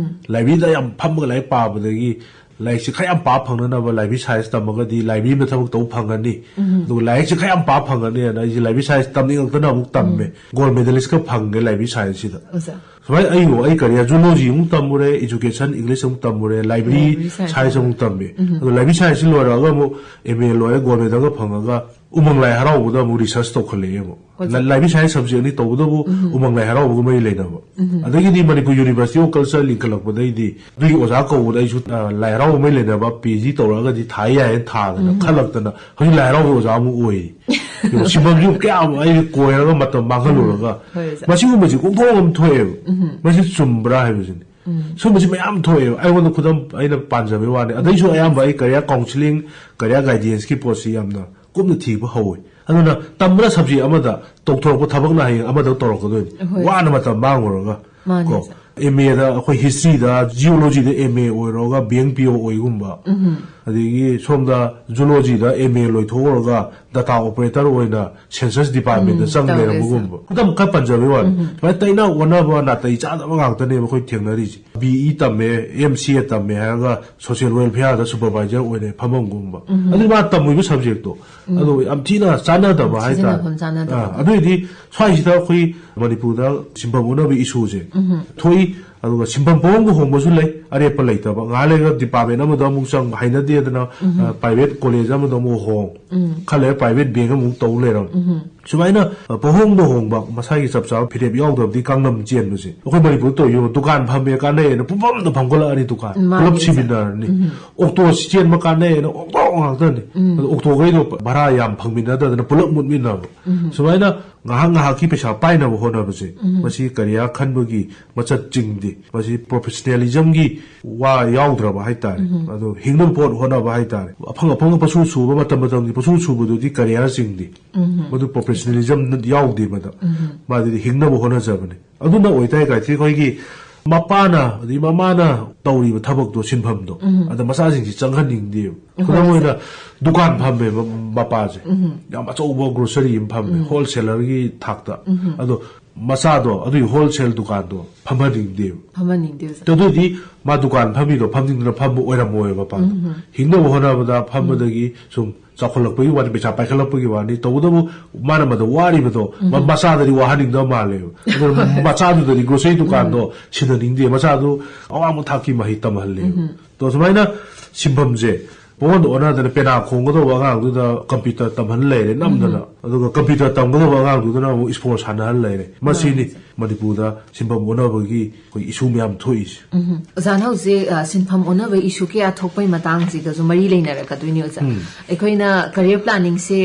ꯂꯥꯏꯕ꯭ꯔꯦꯔꯤꯗ ꯌꯥꯝ ꯐꯝꯃꯒ ꯂꯥꯏꯔꯤꯛ ꯄꯥꯕꯗꯒꯤ ꯂꯥꯏꯔꯤꯛꯁꯦ ꯈꯔ ꯌꯥꯝ ꯄꯥ ꯐꯪꯅꯅꯕ ꯂꯥꯏꯕ꯭ꯔꯦꯔꯤ ꯁꯥꯏꯟꯁ ꯇꯝꯃꯒꯗꯤ ꯂꯥꯏꯕ꯭ꯔꯦꯔꯤ ꯑꯃꯗ ꯊꯕꯛ ꯇꯧꯕ ꯐꯪꯒꯅꯤ꯫ ꯑꯗꯨꯒ ꯂꯥꯏꯔꯤꯛꯁꯦ ꯈꯔ ꯌꯥꯝ ꯄꯥ ꯐꯪꯒꯅꯤꯅ ꯑꯩꯁꯦ ꯂꯥꯏꯕ꯭ꯔꯦꯔꯤ ꯁꯥꯏꯟꯁ ꯇꯝꯅꯤꯡꯉꯛꯇꯅ ꯑꯃꯨꯛ ꯇꯝꯃꯦ꯫ ꯒꯣꯜ ꯃꯦꯗꯂꯤꯁꯀ ꯐꯪꯉꯦ ꯂꯥꯏꯕ꯭ꯔꯦꯔꯤ ꯁꯥꯏꯟꯁꯁꯤꯗ꯫ ꯑꯣꯖꯥ꯫ ꯁꯨꯃꯥꯏꯅ ꯑꯩꯕꯨ, ꯑꯩ ꯀꯔꯤꯌꯔ ꯖꯨꯂꯣꯖꯤ ꯑꯃꯨꯛ ꯇꯝꯃꯨꯔꯦ, ꯏꯖꯨꯀꯦꯁꯟ ꯏꯪꯂꯤꯁ ꯑꯃꯨꯛ ꯇꯝꯃꯨꯔꯦ, ꯂꯥꯏꯕ꯭ꯔꯦꯔꯤ ꯂꯥꯏꯕ꯭ꯔꯦꯔꯤ ꯁꯥꯏꯟꯁ ꯁꯥꯏꯟꯁ ꯑꯃꯨꯛ ꯇꯝꯃꯦ꯫ ꯑꯗꯣ ꯂꯥꯏꯕ꯭ꯔꯦꯔꯤ ꯁꯥꯏꯟꯁꯁꯤ ꯂꯣꯏꯔꯛꯑꯒ ꯑꯃꯨꯛ ꯑꯦꯝ ꯑꯦ ꯂꯣꯏꯔꯦ, ꯒꯣꯜ ꯃꯦꯗꯜꯒ ꯐꯪꯉꯒ ꯎꯃꯪ ꯂꯥꯏ ꯍꯔꯥꯎꯕꯗ ꯑꯃꯨꯛ ꯔꯤꯁꯔꯁ ꯇꯧꯈꯠꯂꯛꯑꯦ ꯑꯃꯨꯛ꯫ ꯑꯣꯖꯥ꯫ ꯂꯥꯏꯕ꯭ꯔꯦꯔꯤ ꯁꯥꯏꯟꯁ ꯁꯕꯖꯦꯛ ꯑꯅꯤ ꯇꯧꯕꯗꯕꯨ ꯎꯃꯪ ꯂꯥꯏ ꯍꯔꯥꯎꯕꯒ ꯃꯔꯤ ꯂꯩꯅꯕ꯫ ꯑꯗꯒꯤꯗꯤ ꯃꯅꯤꯄꯨꯔ ꯌꯨꯅꯤꯚꯔꯁꯤꯇꯤ ꯑꯣꯐ ꯀꯜꯆꯔ ꯂꯤꯡꯈꯠꯂꯛꯄꯗꯩꯗꯤ ꯑꯗꯨꯒꯤ ꯑꯣꯖꯥ ꯀꯧꯕꯗ ꯑꯩꯁꯨ, ꯑ, ꯂꯥꯏ ꯍꯔꯥꯎꯕ ꯃꯔꯤ ꯂꯩꯅꯕ ꯄꯤ ꯑꯩꯆ ꯗꯤ ꯇꯧꯔꯛꯑꯒꯗꯤ ꯊꯥ ꯌꯥꯏꯌꯦꯅ ꯊꯥꯗꯅ ꯈꯜꯂꯛꯇꯅ ꯍꯧꯖꯤꯛ ꯂꯥꯏ ꯍꯔꯥꯎꯕ ꯑꯣꯖꯥ ꯑꯃꯨꯛ ꯑꯣꯏꯔꯤ꯫ ꯁꯤꯟꯐꯝꯁꯨ ꯀꯌꯥ ꯑꯃ ꯑꯩ ꯀꯣꯏꯔꯒ ꯃꯇꯝ ꯃꯥꯡꯍꯜꯂꯨꯔꯒ ꯍꯣꯏ, ꯑꯣꯖꯥ꯫ ꯃꯁꯤꯒꯨꯝꯕꯁꯤ ꯀꯣꯛꯊꯣꯛ ꯑꯃ ꯊꯣꯛꯑꯦꯕ꯫ ꯃꯁꯤ ꯆꯨꯝꯕ꯭ꯔꯥ ꯍꯥꯏꯕꯁꯤꯅꯤ꯫ ꯁꯨꯝꯕꯁꯤ ꯃꯌꯥꯝ ꯊꯣꯛꯑꯦꯕ꯫ ꯑꯩꯉꯣꯟꯗ ꯈꯨꯗꯝ ꯑꯩꯅ ꯄꯥꯟꯖꯕꯩ ꯋꯥꯅꯤ꯫ ꯑꯗꯩꯁꯨ ꯑꯌꯥꯝꯕ ꯑꯩ career counselling, career guidanceꯀꯤ ꯄꯣꯠꯁꯤ ꯌꯥꯝꯅ ꯀꯨꯞꯅ ꯊꯤꯕ ꯍꯧꯋꯤ꯫ ꯑꯗꯨꯅ ꯇꯝꯕꯅ subject ꯑꯃꯗ, ꯇꯧꯊꯣꯔꯛꯄ ꯊꯕꯛꯅ ꯍꯌꯦꯡ ꯑꯃꯗ ꯇꯧꯔꯛꯀꯗꯣꯏꯅꯤ꯫ ꯍꯣꯏ꯫ ꯋꯥꯅ ꯃꯇꯝ ꯃꯥꯡꯉꯨꯔꯒ꯫ ꯃꯥꯅꯦ, ꯀꯣ? ꯁꯥꯔ꯫ ꯑꯦꯝ ꯑꯦꯗ ꯑꯩꯈꯣꯏ historyꯗ ꯑꯦꯝ ꯑꯦ ꯑꯣꯏꯔꯣꯒ bank P O ꯑꯣꯏꯒꯨꯝꯕ, ꯑꯗꯒꯤ ꯁꯣꯝꯗ zoologyꯗ ꯑꯦꯝ ꯑꯦ ꯂꯣꯏꯊꯣꯛꯎꯔꯒ data operator ꯑꯣꯏꯅ census departmentꯇ ꯎꯝ, ꯆꯪ ꯇꯧꯔꯦ, ꯂꯩꯔꯝꯕꯒꯨꯝꯕ꯫ ꯁꯥꯔ꯫ ꯈꯨꯗꯝ ꯈꯔ ꯄꯟꯖꯕꯒꯤ ꯋꯥꯅꯤ꯫ ꯎꯝ꯫ ꯁꯨꯃꯥꯏꯅ ꯇꯩꯅ ꯑꯣꯟꯅꯕ ꯅꯥꯇꯩ ꯆꯥꯗꯕ ꯉꯥꯛꯇꯅꯦꯕ ꯑꯩꯈꯣꯏ ꯊꯦꯡꯅꯔꯤꯁꯦ꯫ ꯕꯤ ꯏ ꯇꯝꯃꯦ, ꯑꯦꯝ ꯁꯤ ꯑꯦ ꯇꯝꯃꯦ ꯍꯥꯏꯔꯒ social welfareꯗ supervisorꯑꯣꯏꯅ ꯐꯝꯐꯝꯒꯨꯝꯕ꯫ ꯎꯝ꯫ ꯑꯗꯨꯗꯤ ꯃꯥ ꯇꯝꯃꯨꯕ subjectꯇꯣ ꯎꯝ꯫ ꯑꯗꯨ ꯌꯥꯝ ꯊꯤꯅ ꯆꯥꯟꯅꯗꯕ ꯍꯥꯏꯇꯥꯔꯦ꯫ ꯁꯤꯖꯤꯟꯅꯐꯝ ꯆꯥꯟꯅꯗꯕ꯫ ꯑꯥ, ꯑꯗꯨꯏꯗꯤ ꯁ꯭ꯋꯥꯏꯁꯤꯗ ꯑꯩꯈꯣꯏ ꯃꯅꯤꯄꯨꯔꯗ ꯁꯤꯟꯐꯝ ꯑꯣꯟꯅꯕ issueꯁꯦ ꯎꯝ꯫ ꯊꯣꯛꯏ꯫ ꯑꯗꯨꯒ ꯁꯤꯟꯐꯝ ꯄꯣꯡꯕ ꯍꯣꯡꯕꯁꯨ ꯂꯩ, ꯑꯔꯦꯞꯄ ꯂꯩꯇꯕ꯫ ꯉꯥꯏꯍꯥꯛ ꯂꯩꯔꯒ department ꯑꯃꯗ ꯑꯃꯨꯛ ꯆꯪꯕ ꯍꯩꯅꯗꯦꯗꯅ, ꯎꯝ꯫ ꯑ, private college ꯑꯃꯗ ꯑꯃꯨꯛ ꯍꯣꯡ, ꯎꯝ꯫ ꯈꯔ ꯂꯩꯔ private bank ꯑꯃꯨꯛ ꯇꯧ ꯂꯩꯔꯝ꯫ ꯎꯝ꯫ ꯁꯨꯃꯥꯏꯅ, ꯑ, ꯄꯪꯍꯣꯡꯗ ꯍꯣꯡꯕ, ꯃꯁꯥꯒꯤ ꯆꯞ ꯆꯥꯕ ꯐꯤꯔꯦꯞ ꯌꯥꯎꯗꯕꯗꯤ ꯀꯥꯡꯂꯝ ꯆꯦꯟꯕꯁꯦ꯫ ꯑꯩꯈꯣꯏ ꯃꯅꯤꯄꯨꯔꯗ ꯇꯧꯔꯤꯕ ꯗꯨꯀꯥꯟ ꯐꯝꯃꯦ ꯀꯥꯟꯅꯩꯅ ꯄꯨꯡꯐꯝꯗ ꯐꯝꯒꯠꯂꯛꯑꯅꯤ ꯗꯨꯀꯥꯟ꯫ ꯃꯥꯅꯦ, ꯄꯨꯂꯞ ꯁꯥꯔ꯫ ꯁꯤꯃꯤꯟꯅꯔꯅꯤ꯫ ꯎꯝ꯫ ꯑꯣꯛꯇꯣ ꯆꯦꯟꯕ ꯀꯥꯟꯅꯩꯅ ꯑꯣꯛꯇꯣ ꯉꯥꯛꯇꯅꯤ꯫ ꯎꯝ꯫ ꯑꯗꯣ ꯑꯣꯛꯇꯣꯈꯩꯗꯣ ꯚꯔꯥ ꯌꯥꯝ ꯐꯪꯃꯤꯟꯅꯗꯗꯅ ꯄꯨꯂꯞ ꯃꯨꯠꯃꯤꯟꯅꯕ꯫ ꯎꯝ꯫ ꯁꯨꯃꯥꯏꯅ ꯉꯥꯏꯍꯥꯛ ꯉꯥꯏꯍꯥꯛꯀꯤ ꯄꯩꯁꯥ ꯄꯥꯏꯅꯕ ꯍꯣꯠꯅꯕꯁꯦ, ꯎꯝ꯫ ꯃꯁꯤ career ꯈꯟꯕꯒꯤ ꯃꯆꯠ ꯆꯤꯡꯗꯦ꯫ ꯃꯁꯤ professionalismꯒꯤ ꯋꯥ ꯌꯥꯎꯗ꯭ꯔꯕ ꯍꯥꯏꯇꯥꯔꯦ꯫ ꯎꯝ꯫ ꯑꯗꯣ ꯍꯤꯡꯅꯕ ꯄꯣꯠ ꯍꯣꯠꯅꯕ ꯍꯥꯏꯇꯥꯔꯦ꯫ ꯑꯐꯪ ꯑꯐꯪꯕ ꯄꯁꯨ ꯁꯨꯕ ꯃꯇꯝ ꯃꯇꯝꯒꯤ ꯄꯁꯨ ꯁꯨꯕꯗꯨꯗꯤ career ꯆꯤꯡꯗꯦ꯫ ꯎꯝ꯫ ꯃꯗꯨ professionalism ꯌꯥꯎꯗꯦ ꯃꯗ꯫ ꯎꯝ꯫ ꯃꯥꯗꯤ ꯍꯤꯡꯅꯕ ꯍꯣꯠꯅꯖꯕꯅꯦ꯫ ꯑꯗꯨꯅ ꯑꯣꯏꯇꯥꯔꯒꯗꯤ ꯑꯩꯈꯣꯏꯒꯤ ꯃꯄꯥꯅ, ꯑꯗꯩ ꯃꯃꯥꯅ ꯇꯧꯔꯤꯕ ꯊꯕꯛꯇꯣ, ꯁꯤꯟꯐꯝꯗꯣ, ꯎꯝ꯫ ꯑꯗ ꯃꯆꯥꯁꯤꯡꯁꯤ ꯆꯪꯍꯟꯅꯤꯡꯗꯦꯕ꯫ ꯍꯣꯏ, ꯈꯨꯗꯝ ꯑꯣꯏꯅ ꯁꯥꯔ꯫ ꯗꯨꯀꯥꯟ ꯐꯝꯃꯦꯕ ꯃꯄꯥꯁꯦ꯫ ꯎꯝ꯫ ꯌꯥꯝ ꯑꯆꯧꯕ grocery ꯑꯃ ꯐꯝꯃꯦ, ꯎꯝ꯫ Wholesaleꯔꯒꯤ ꯊꯥꯛꯇ꯫ ꯎꯝ꯫ ꯑꯗꯣ ꯃꯆꯥꯗꯣ ꯑꯗꯨꯒꯤ wholesale ꯗꯨꯀꯥꯟꯗꯣ ꯐꯝꯍꯟꯅꯤꯡꯗꯦꯕ꯫ ꯐꯝꯍꯟꯅꯤꯡꯗꯦꯕ, ꯁꯥꯔ꯫ ꯑꯗꯨꯗꯤ ꯃꯥ ꯗꯨꯀꯥꯟ ꯐꯝꯃꯤꯗꯣ ꯐꯝꯅꯤꯡꯗꯅ ꯐꯝꯕ ꯑꯣꯏꯔꯝꯃꯣꯏꯕ ꯃꯄꯥꯗꯣ꯫ ꯎꯝ꯫ ꯍꯤꯡꯅꯕ ꯍꯣꯠꯅꯕꯗ ꯐꯝꯕꯗꯒꯤ ꯁꯨꯝ ꯆꯥꯎꯈꯠꯂꯛꯄꯒꯤ ꯋꯥꯅꯤ, ꯄꯩꯁꯥ ꯄꯥꯏꯈꯠꯂꯛꯄꯒꯤ ꯋꯥꯅꯤ꯫ ꯇꯧꯕꯇꯕꯨ ꯃꯥꯅ ꯃꯗ ꯋꯥꯔꯤꯕꯗꯣ ꯃ-, ꯎꯝ꯫ ꯃꯆꯥꯗꯗꯤ ꯋꯥꯍꯟꯅꯤꯡꯗꯕ ꯃꯥꯜꯂꯦꯕ꯫ ꯑꯗꯨꯅ ꯃꯆꯥꯗꯨꯗꯗꯤ grocery ꯗꯨꯀꯥꯟꯗꯣ ꯎꯝ꯫ ꯁꯤꯟꯅꯅꯤꯡꯗꯦ꯫ ꯃꯆꯥꯗꯨ ꯑꯋꯥꯡꯕ ꯊꯥꯛꯀꯤ ꯃꯍꯩ ꯇꯝꯍꯜꯂꯦꯕ꯫ ꯎꯝ꯫ ꯑꯗꯣ ꯁꯨꯃꯥꯏꯅ ꯁꯤꯟꯐꯝꯁꯦ ꯄꯣꯟꯗ ꯑꯣꯟꯅꯗꯅ ꯄꯦꯅꯥ ꯈꯣꯡꯒꯗꯧꯕ ꯑꯉꯥꯡꯗꯨꯗ computer ꯇꯝꯍꯟ ꯂꯩꯔꯦ ꯅꯝꯗꯅ꯫ ꯎꯝ꯫ ꯑꯗꯨꯒ computer ꯇꯝꯒꯗꯧꯕ ꯑꯉꯥꯡꯗꯨꯗꯅ ꯑꯃꯨꯛ sports ꯁꯥꯟꯅꯍꯟ ꯂꯩꯔꯦ꯫ ꯃꯁꯤꯅꯤ꯫ ꯃꯥꯅꯤ, ꯁꯥꯔ꯫ ꯃꯅꯤꯄꯨꯔꯗ ꯁꯤꯟꯐꯝ ꯑꯣꯟꯅꯕꯒꯤ ꯑꯩꯈꯣꯏ issue ꯃꯌꯥꯝ ꯊꯣꯛꯏꯁꯦ꯫ ꯎꯝ꯫ ꯑꯣꯖꯥꯅ ꯍꯧꯖꯤꯛ ꯑ, ꯁꯤꯟꯐꯝ ꯑꯣꯟꯅꯕ issue ꯀꯌꯥ ꯊꯣꯛꯄꯒꯤ ꯃꯇꯥꯡꯁꯤꯒꯁꯨ ꯃꯔꯤ ꯂꯩꯅꯔꯛꯀꯗꯣꯏꯅꯤ ꯑꯣꯖꯥ꯫ ꯑꯩꯈꯣꯏꯅ career planningꯁꯦ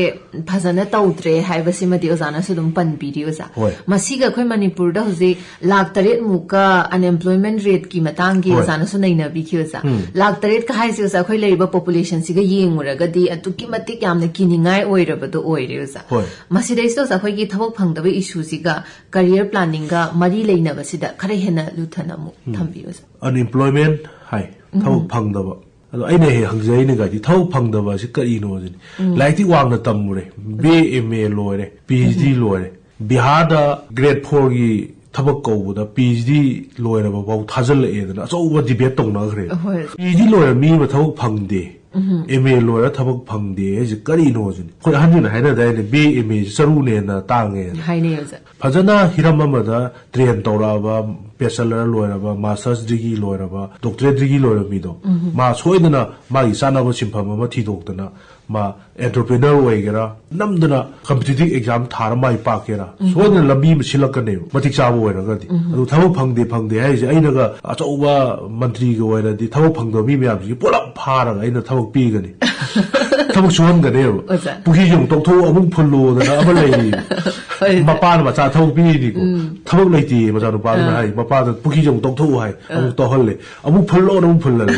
ꯐꯖꯅ ꯇꯧꯗ꯭ꯔꯦ ꯍꯥꯏꯕꯁꯤꯃꯗꯤ ꯑꯣꯖꯥꯅꯁꯨ ꯑꯗꯨꯝ ꯄꯟꯕꯤꯔꯤ ꯑꯣꯖꯥ꯫ ꯍꯣꯏ꯫ ꯃꯁꯤꯒ ꯑꯩꯈꯣꯏ ꯃꯅꯤꯄꯨꯔꯗ ꯍꯧꯖꯤꯛ ꯂꯥꯛ ꯇꯔꯦꯠ ꯃꯨꯛꯀ unemployment rateꯀꯤ ꯃꯇꯥꯡꯒꯤ ꯍꯣꯏ꯫ ꯑꯣꯖꯥꯅꯁꯨ ꯅꯩꯅꯕꯤꯈꯤ ꯑꯣꯖꯥ꯫ ꯂꯥꯛ ꯇꯔꯦꯠꯀ ꯍꯥꯏꯁꯦ ꯑꯣꯖꯥ, ꯑꯩꯈꯣꯏ ꯂꯩꯔꯤꯕ populationꯁꯤꯒ ꯌꯦꯡꯉꯨꯔꯒꯗꯤ ꯑꯗꯨꯛꯀꯤ ꯃꯇꯤꯛ ꯌꯥꯝꯅ ꯀꯤꯅꯤꯡꯉꯥꯏ ꯑꯣꯏꯔꯕꯗꯣ ꯑꯣꯏꯔꯦ ꯑꯣꯖꯥ꯫ ꯍꯣꯏ꯫ ꯃꯁꯤꯗꯩꯁꯤꯗ ꯑꯣꯖꯥ, ꯑꯩꯈꯣꯏꯒꯤ ꯊꯕꯛ ꯐꯪꯗꯕ issueꯁꯤꯒ career planningꯒ ꯃꯔꯤ ꯂꯩꯅꯕꯁꯤꯗ ꯈꯔ ꯍꯦꯟꯅ ꯂꯨꯊꯅ ꯑꯃꯨꯛ ꯊꯝꯕꯤꯌꯨ ꯑꯣꯖꯥ꯫ Unemployment ꯍꯥꯏ, ꯊꯕꯛ ꯐꯪꯗꯕ꯫ ꯑꯗꯣ ꯑꯩꯅ ꯍꯦꯛ ꯍꯪꯖꯔꯤꯅ ꯀꯥꯏꯗꯤ, ꯊꯕꯛ ꯐꯪꯗꯕ ꯑꯁꯤ ꯀꯔꯤꯅꯣ ꯁꯤꯅꯤ꯫ ꯂꯥꯏꯔꯤꯛꯇꯤ ꯋꯥꯡꯅ ꯇꯝꯃꯨꯔꯦ, B A, M A ꯂꯣꯏꯔꯦ, P H D ꯂꯣꯏꯔꯦ꯫ ꯕꯤꯍꯥꯔꯗ grade fourꯒꯤ ꯊꯕꯛ ꯀꯧꯕꯗ P H D ꯂꯣꯏꯔꯕ ꯐꯥꯎ ꯊꯥꯖꯤꯜꯂꯛꯑꯦꯗꯅ ꯑꯆꯧꯕ debate ꯇꯧꯅꯈ꯭ꯔꯦ꯫ ꯍꯣꯏ꯫ P H D ꯂꯣꯏꯔ ꯃꯤ ꯑꯃ ꯊꯕꯛ ꯐꯪꯗꯦ, M A ꯂꯣꯏꯔ ꯊꯕꯛ ꯐꯪꯗꯦ ꯍꯥꯏꯁꯦ ꯀꯔꯤꯅꯣ ꯁꯤꯅꯤ꯫ ꯑꯩꯈꯣꯏ ꯑꯍꯟꯁꯤꯡꯅ ꯍꯥꯏꯅꯗꯥꯏꯅꯦ, B A, M A ꯁꯤ ꯆꯔꯨꯅꯦꯅ ꯇꯥꯡꯉꯦꯅ꯫ ꯍꯥꯏꯅꯩ ꯑꯣꯖꯥ꯫ ꯐꯖꯅ ꯍꯤꯔꯝ ꯑꯃꯗ train ꯇꯧꯔꯛꯑꯕ, bachelor ꯂꯣꯏꯔꯕ, master's degree ꯂꯣꯏꯔꯕ, doctorate degree ꯂꯣꯏꯔꯕ ꯃꯤꯗꯣ, ꯃꯥ ꯁꯣꯏꯗꯅ ꯃꯥꯒꯤ ꯆꯥꯅꯕ ꯁꯤꯟꯐꯝ ꯑꯃ ꯊꯤꯗꯣꯛꯇꯅ ꯃꯥ entrepreneur ꯑꯣꯏꯒꯦꯔꯥ, ꯅꯝꯗꯅ competitive exam ꯊꯥꯔ ꯃꯥꯏ ꯄꯥꯛꯀꯦꯔꯥ, ꯁꯣꯏꯗꯅ ꯂꯝꯕꯤ ꯑꯃ ꯁꯤꯜꯂꯛꯀꯅꯦꯕ, ꯃꯇꯤꯛ ꯆꯥꯕ ꯑꯣꯏꯔꯒꯗꯤ꯫ ꯑꯗꯨ ꯊꯕꯛ ꯐꯪꯗꯦ ꯐꯪꯗꯦ ꯍꯥꯏꯔꯤꯁꯦ, ꯑꯩꯅꯒ ꯑꯆꯧꯕ ꯃꯟꯇ꯭ꯔꯤꯒ ꯑꯣꯏꯔꯗꯤ ꯊꯕꯛ ꯐꯪꯗꯕ ꯃꯤ ꯃꯌꯥꯝꯁꯤꯒꯤ ꯄꯨꯂꯞ ꯐꯥꯔꯒ ꯑꯩꯅ ꯊꯕꯛ ꯄꯤꯒꯅꯤ꯫ ꯊꯕꯛ ꯁꯨꯍꯟꯒꯅꯦꯕ꯫ ꯑꯣꯖꯥ꯫ "ꯄꯨꯈ꯭ꯔꯤꯁꯦ ꯑꯃꯨꯛ ꯇꯧꯊꯣꯛꯎ, ꯑꯃꯨꯛ ꯐꯨꯜꯂꯣꯗꯅ ꯑꯃ ꯂꯩꯔꯤ꯫ ꯍꯣꯏ꯫ ꯃꯄꯥꯅ ꯃꯆꯥ ꯊꯕꯛ ꯄꯤꯔꯤꯅꯤꯀꯣ꯫ ꯊꯕꯛ ꯂꯩꯇꯦ ꯃꯆꯥꯅꯨꯄꯥꯗꯨꯅ ꯍꯥꯏ꯫ ꯃꯄꯥꯗ "ꯄꯨꯈ꯭ꯔꯤꯁꯦ ꯑꯃꯨꯛ ꯇꯧꯊꯣꯛꯎ" ꯍꯥꯏ꯫ ꯑꯃꯨꯛ ꯇꯧꯍꯜꯂꯦ꯫ "ꯑꯃꯨꯛ ꯐꯨꯜꯂꯣꯅ ꯑꯃꯨꯛ ꯐꯨꯜꯍꯜꯂꯦ"꯫